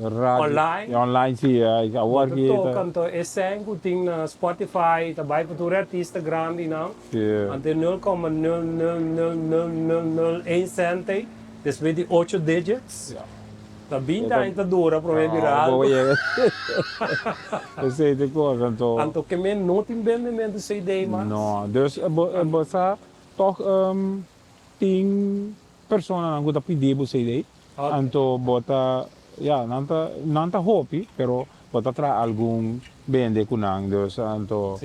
Radio. Online. Online si, awor Bo ta ki ta. toka anto e sèn ku tin na Spotify ta bai pa tur e artista grandinan. Si. Anto e nul koma nul nul nul nul nul nul nul ein sènt ei despues di ocho digits. Ya. Ta binti aña ta dura prome bira algo. Esey ta e cos anto. Anto ke men no tin bendemento CD mas? No, dus bo sa toch tin personanan cu ta pidi bo CD, anto bo ta, ya, nan ta, nan ta hopi, pero bo ta traha algun bende cu nan, dus anto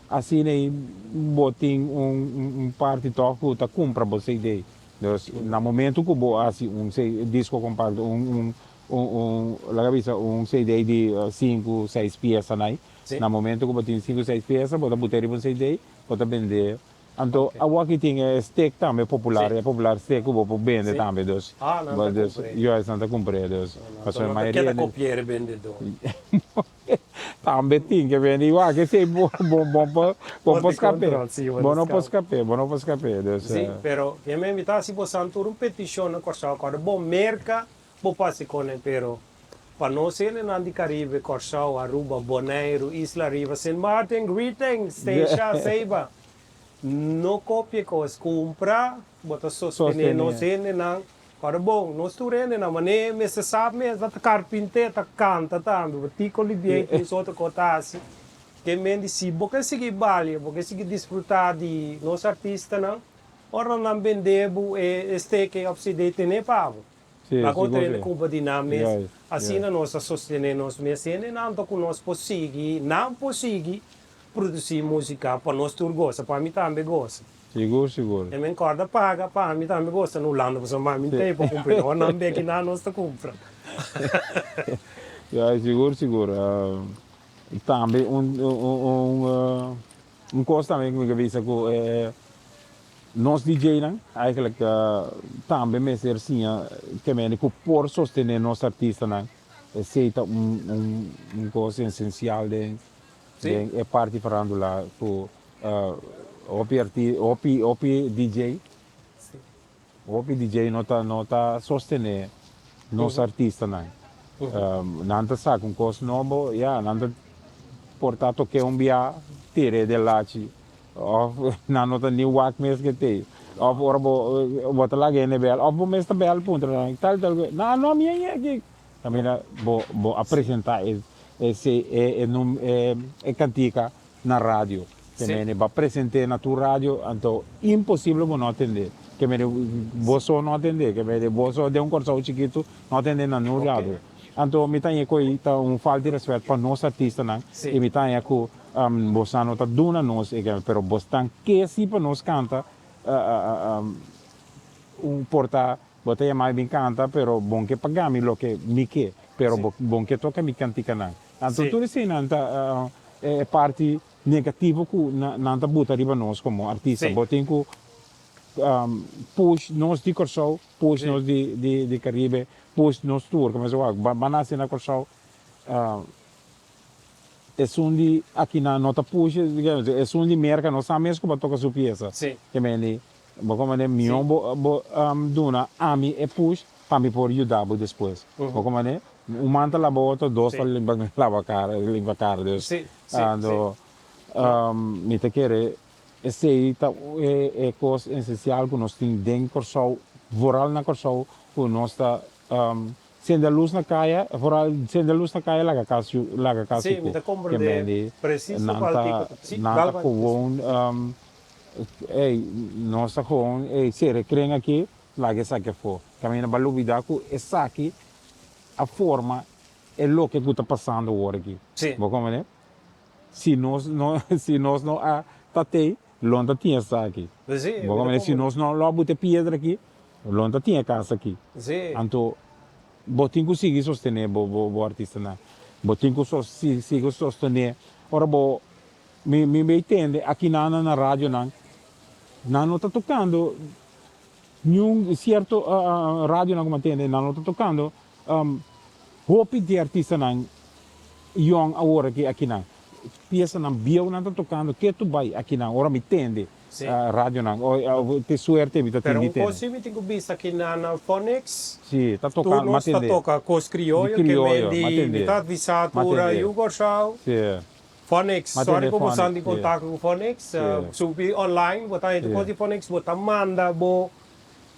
asina ey bo tin un parti toch cu ta cumpra bo CD. Dus na momento cu bo haci un disco compacto, un, un, un, laga bisa un CD di sinku, seis piesa nai, na momento cu bo tin sinku, seis piesa, bo ta buta riba un CD, bo ta bende. Anto awor tin e stick tambe popular, e popular stick cu bo por bende tambe, dus, dus, juist nan ta cumpr'e, dus, pasobra mayoria. Nan ta keda copi'e e bendedor. Tambe tin ke bende igual ke esei bo bo bo por bo por skap'é. Bo no por skap'é, bo no por skap'é. Dus. Sí, pero mi a invitá si bosan tur un petishon na Kòrsou kòrda bo Merka bo pasa koné pero pa nos hendenan di Karibe, Kòrsou, Aruba, Boneiru, Isla Riba, Sint Maarten, greetings, Statia, Seiba, no kopia kos, kumpra, bo ta sostené nos hendenan. Ora bon, nos tur hendenan manera mester sa mes, ta karpinté, ta kanta tambe, bo Tico Libié tin su otro kos ta hasi. Ke men di si bo ke sigui balia, bo ke sigui disfrutá di nos artistanan, ora nan bende bo e steke òf CD tene pa bo. Laga otro hende kumpra di nan mes. Asina nos ta sostené nos mes hendenan anto ku nos por sigui, nan por sigui produsí músika pa nos tur gosa, pa mi tambe gosa. Sigur, sigur. E men corda paga pa mi tambe gosta na Hulanda pasobra mami n'tei pa cumpra no nan beki nan nos ta cumpra. Ya, sigur, sigur. Tambe un un un cos tambe cu mi ke bisa cu nos DJ nan eigenlijk tambe mester siña kemende cu por sostene nos artistanan. Esey ta un un un cos esencial den den e parti farandula cu Hopi arti hopi hopi DJ hopi DJ no ta no ta sostene nos artistanan. Nan ta saka un kos nobo ya nan ta por ta toke un bia tire den lachi of nan no ta ni wak mes ke tei of ora bo bo ta laga hende bel of bo mes ta bel puntra nan tal tal no no mi a yeki kaminda bo bo a presenta e e e kantika na radio. Ke mene bo a present'é na tur radio, anto imposible bo no atendé. Ke mene bo so no atendé, ke mene bo so den un Kòrsou chikitu no atendé na niun radio. Anto mi ta haña ku ei ta un falta di rèspèt pa nos artistanan i mi ta haña ku bosan no ta duna nos e pero bosnan ke si pa nos kanta un por ta bo ta yama mi bin kanta pero bon ke paga mi loke mi ke pero bon ke toka mi kantikanan. Anto tur eseinan ta e parti negativo ku nan ta buta riba nos komo artista. Bo tin ku push nos di Kòrsou, push nos di Karibe, push nos tur. Komo esei wak, bo a nase na Kòrsou, esun di akinan no ta push, esun di Merka no sa mes ku bo a toka su piesa. Ke mende Bo komand'é mihó bo bo duna ami e push pa mi por yuda bo despues. Bo komand'é un man ta laba otro, dos ta laba kara, limpa kara. Dus anto mi ta kere esei ta e kos esensial ku nos tin den Kòrsou, vooral na Kòrsou ku nos ta sende lus na kaya, vooral sende lus na kaya laga kas laga kas sukú. Ke mende nan ta nan ta gewoon Ey, nos ta gewoon, ey, sera e kren aki, laga esaki afó. Caminda bo a lubida cu esaki a forma e loke cu ta pasando awor aki. Sí. Bo comprende? Si nos no, si nos no a ta tey, lo no ta tin esaki. Sí, Bo comprende? Si nos no lo a buta e piedra aki, lo no ta tin e cas aki. Sí. Anto, bo tin cu sigui sostene bo, bo, bo artistanan. Bo tin cu sigui sostene ora bo Mi mi bay tende aki nan na radionan, nan no ta tocando niun cierto radionan cu mi a tende, nan no ta tocando hopi di artistanan yong awor aki akinan. Piesanan bieu nan ta tocando ketu bay akinan ora mi tende radionan. Te suerte mi ta tin di tende. Pero un cos si mi tin cu bisa aki nan na Phonics, Si, ta toca, tur nos ta toca cos crioyo, ke men di mi ta avisa tur yu Corsou. Phonics, sorry ku bo san di kontakto ku Phonics, subi online bo ta henter kos di Phonics, bo ta manda bo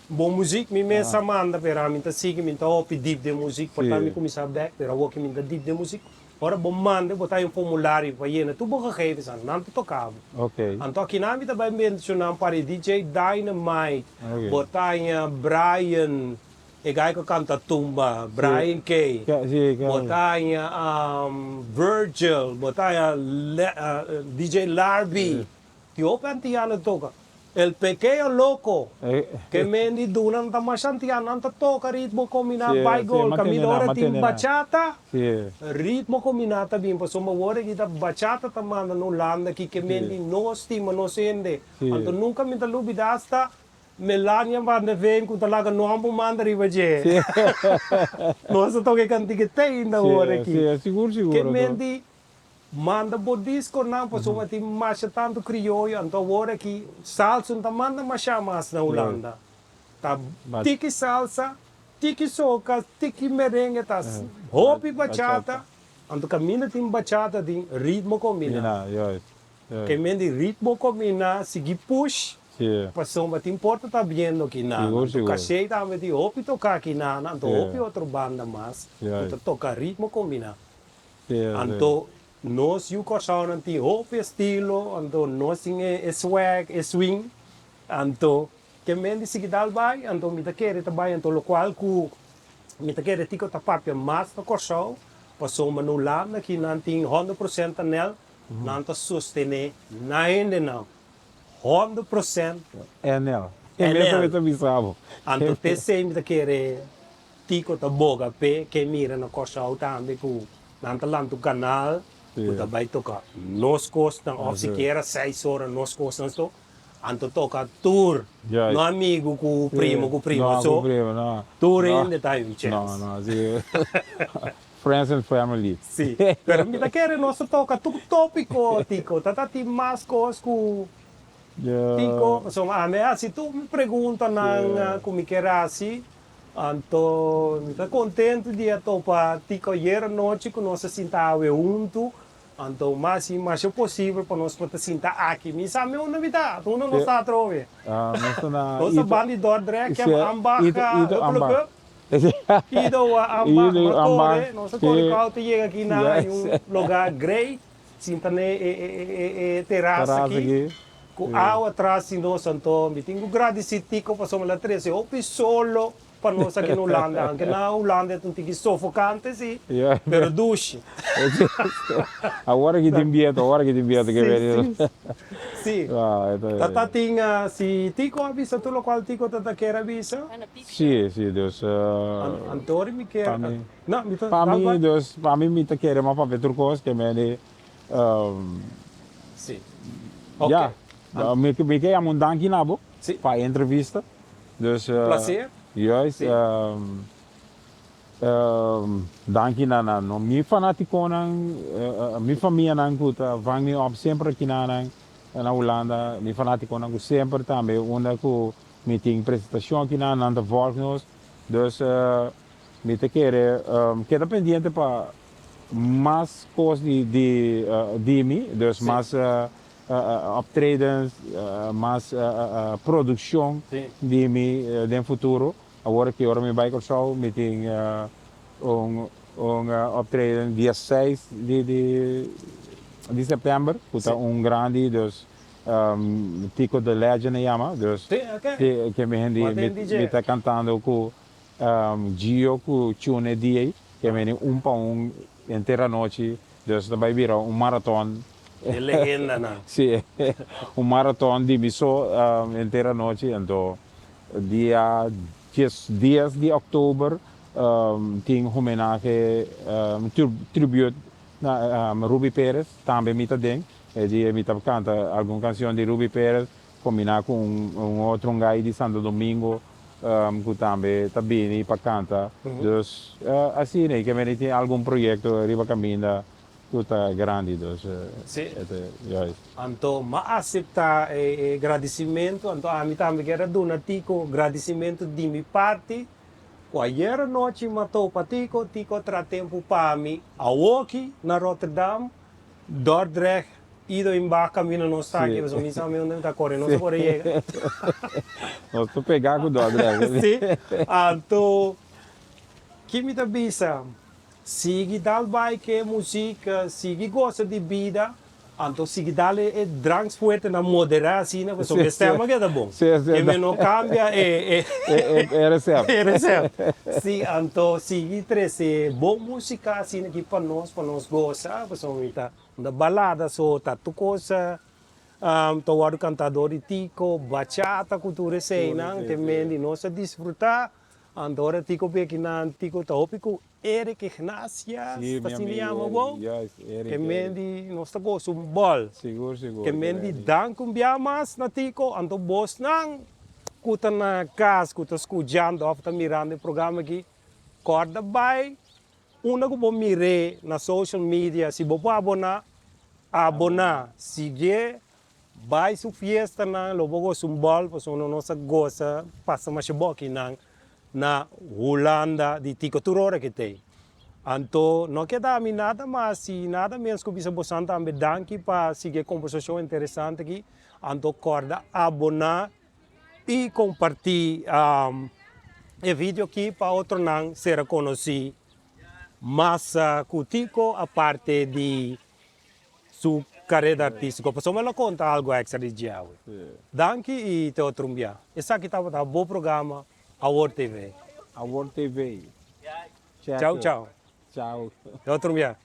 Bo muziek mi mes a manda pero ami ta sigui mi ta hopi diep den muziek por ta mi cuminsa bek pero awor ki mi ta diep den muziek ora bo manda bo ta hay un formulario pa yena tur bo gegevens an nan ta toca bo anto akinan mi ta bay menciona un par di DJ Dynamite bo ta haya Brian e guy cu canta tumba Brian K bo ta haya Virgil bo ta haya DJ Larby Di hopi antiano toca. El pequeño loco ke men di duna nan ta masha antiano nan ta toca ritmo combina baigol caminda ora tin bachata ritmo combina ta bin pasobra awor aki ta bachata ta manda na Hulanda aki ke men di no stima nos hende anto nunca mi ta lubida hasta Melania van de Ven cu ta laga nomber manda riba dje nos ta toca e cantica te ainda awor aki ke men di Manda bo disconan pasobra tin masha tanto crioyo anto awor aki salsa no ta manda masha mas na Hulanda ta tiki salsa tiki soca tiki merengue ta hopi bachata anto caminda tin bachata tin ritmo combina ke men di ritmo combina sigui push pasobra tin porta ta biendo aki nan anto cashey tambe tin hopi toca aki nan anto hopi otro banda mas cu ta toca ritmo combina. Anto nos yu Kòrsounan tin hopi estilo, anto nos tin e swag, e swing, anto ke men di sigui dal bai, anto mi ta kere ta bai, anto lokual ku mi ta kere Tico ta papia mas na Kòrsou, pasobra na Hulanda aki nan tin 100% anel, nan ta sostené nan hendenan, 100% NL. E mes mi ta bisa bo. Anto p'esei mi ta kere Tico ta boga p'e ke mira na Kòrsou tambe ku nan ta lanta un kanal ku ta bai toka nos kosnan òf sikiera seis ora nos kosnan so anto toka tur no amigu ku primo ku prima so tur hende ta hay un chèns. Friends and family. Si, pero mi ta kere nos ta toka tur topiko Tico ta ta tin mas kos ku Tico pasobra ami a hasi tur mi preguntanan ku mi ker hasi. Anto mi ta contento di a topa Tico ayer anochi cu nos a sinta awe hunto. Anto mas y masha posibel pa nos por ta sinta aki. Mi sa mi unda mi ta, unda nos ta atrobe? Nos ta na Nos ta ban di Dordrecht, Camp Ambach, Huppelekup. Ido Ambach, ma core, nos a core cu auto yega aki na un lugar great. Sinta na e terasa aki ku awa tras di nos anto mi tin ku gradisí Tico pasobra el a trese hopi solo pa nos aki na Hulanda anke na Hulanda e ta un tiki sofokante si pero dushi. Awor aki tin biento awor aki tin biento ke beni. Si ta ta tin si Tico a bisa tur lokual Tico ta ta kier a bisa. Si si dus. Anto mi kier. No, mi ta Pa mi, dus, pa mi mi ta kere mas papia tur kos ke mende, Sí. Ya, mi mi ke yama un danki na bo pa e entrevista. Dus, Placer. Juist, danki na na no mi fanatikonan, mi famianan ku ta vang mi op semper aki na nan na Hulanda, mi fanatikonan ku semper tambe unda ku mi tin presentashon aki na nan ta volg nos. Dus, Mi ta kere keda pendiente pa mas kos di di mi, dus mas optredens, mas produkshon di mi den futuro. Awor aki ora mi bai Kòrsou mi tin un un optreden dia seis di di sèptèmber ku ta un grandi dus Tico the Legend a yama, dus ke mi hende mi ta kantando ku Gio ku Chune di ei ke bini un pa un henter anochi, dus ta bai bira un maraton. E legendanan. Si, un maraton di mi so henter anochi. Anto dia dies dies di òktober tin homenahe, tribute na Ruby Perez, tambe mi ta den. E dia mi ta kanta algun kanshon di Ruby Perez kombiná ku un otro un gai di Santo Domingo. Ku tambe ta bini pa kanta. Dus asina i ke meni tin algun proyekto riba kaminda ku ta grandi dus e ta juist. Anto m'a aseptá e gradisimentu, anto ami tambe kier a duna Tico gradisimentu di mi parti ku ayer anochi m'a topa Tico, Tico a traha tempu pa mi awoki na Rotterdam, Dordrecht. Ido in bak camino nos ta aki, pasobra mi sa mi unda mi ta core, nos a por a yega. Nos ta pega cu Dordrecht. Si, anto ki mi ta bisa, sigui dal bai ke muziek, sigui gosa di bida, anto sigui dal e dranks fuerte nan modera asina, pasobra e stem a keda bon. Ke mi no cambia e E recept. E recept. Si, anto sigui trece bon musica asina aki pa nos, pa nos gosa, pasobra mi ta. Unda balada so ta tur cosa ta wòrdu kantá dor di Tico, bachata ku tur eseinan te men di nos a disfrutá. Anto ora Tico beki nan, Tico ta hopi ku Eric Ignatius, ta asina yama bo? Ke men di nos ta gosa un bòl. Ke men di danki un bia mas na Tico, anto bosnan ku ta na kas ku ta skuchando òf ta mirando e programa aki, kòrda bai Unda ku bo mir'é na social media, si bo por aboná, aboná. Siguié, bai su fiestanan, lo bo gosa un bòl, pasobra nos a gosa pasa masha bokinan na Hulanda di Tico tur ora ke t'ei. Anto no keda ami nada mas i nada menos ku bisa bosan tambe danki pa sigui e kombersashon interesante aki. Anto kòrda aboná i kompartí e video aki pa otronan sera konosí mas ku Tico aparte di su kareda artístiko pasobra mi lo konta algu èkstra di dje awe. Danki i te otro un bia. Esaki tabata bo programa Awor TV. Awor TV. Chau chau. Chau. Te otro un bia.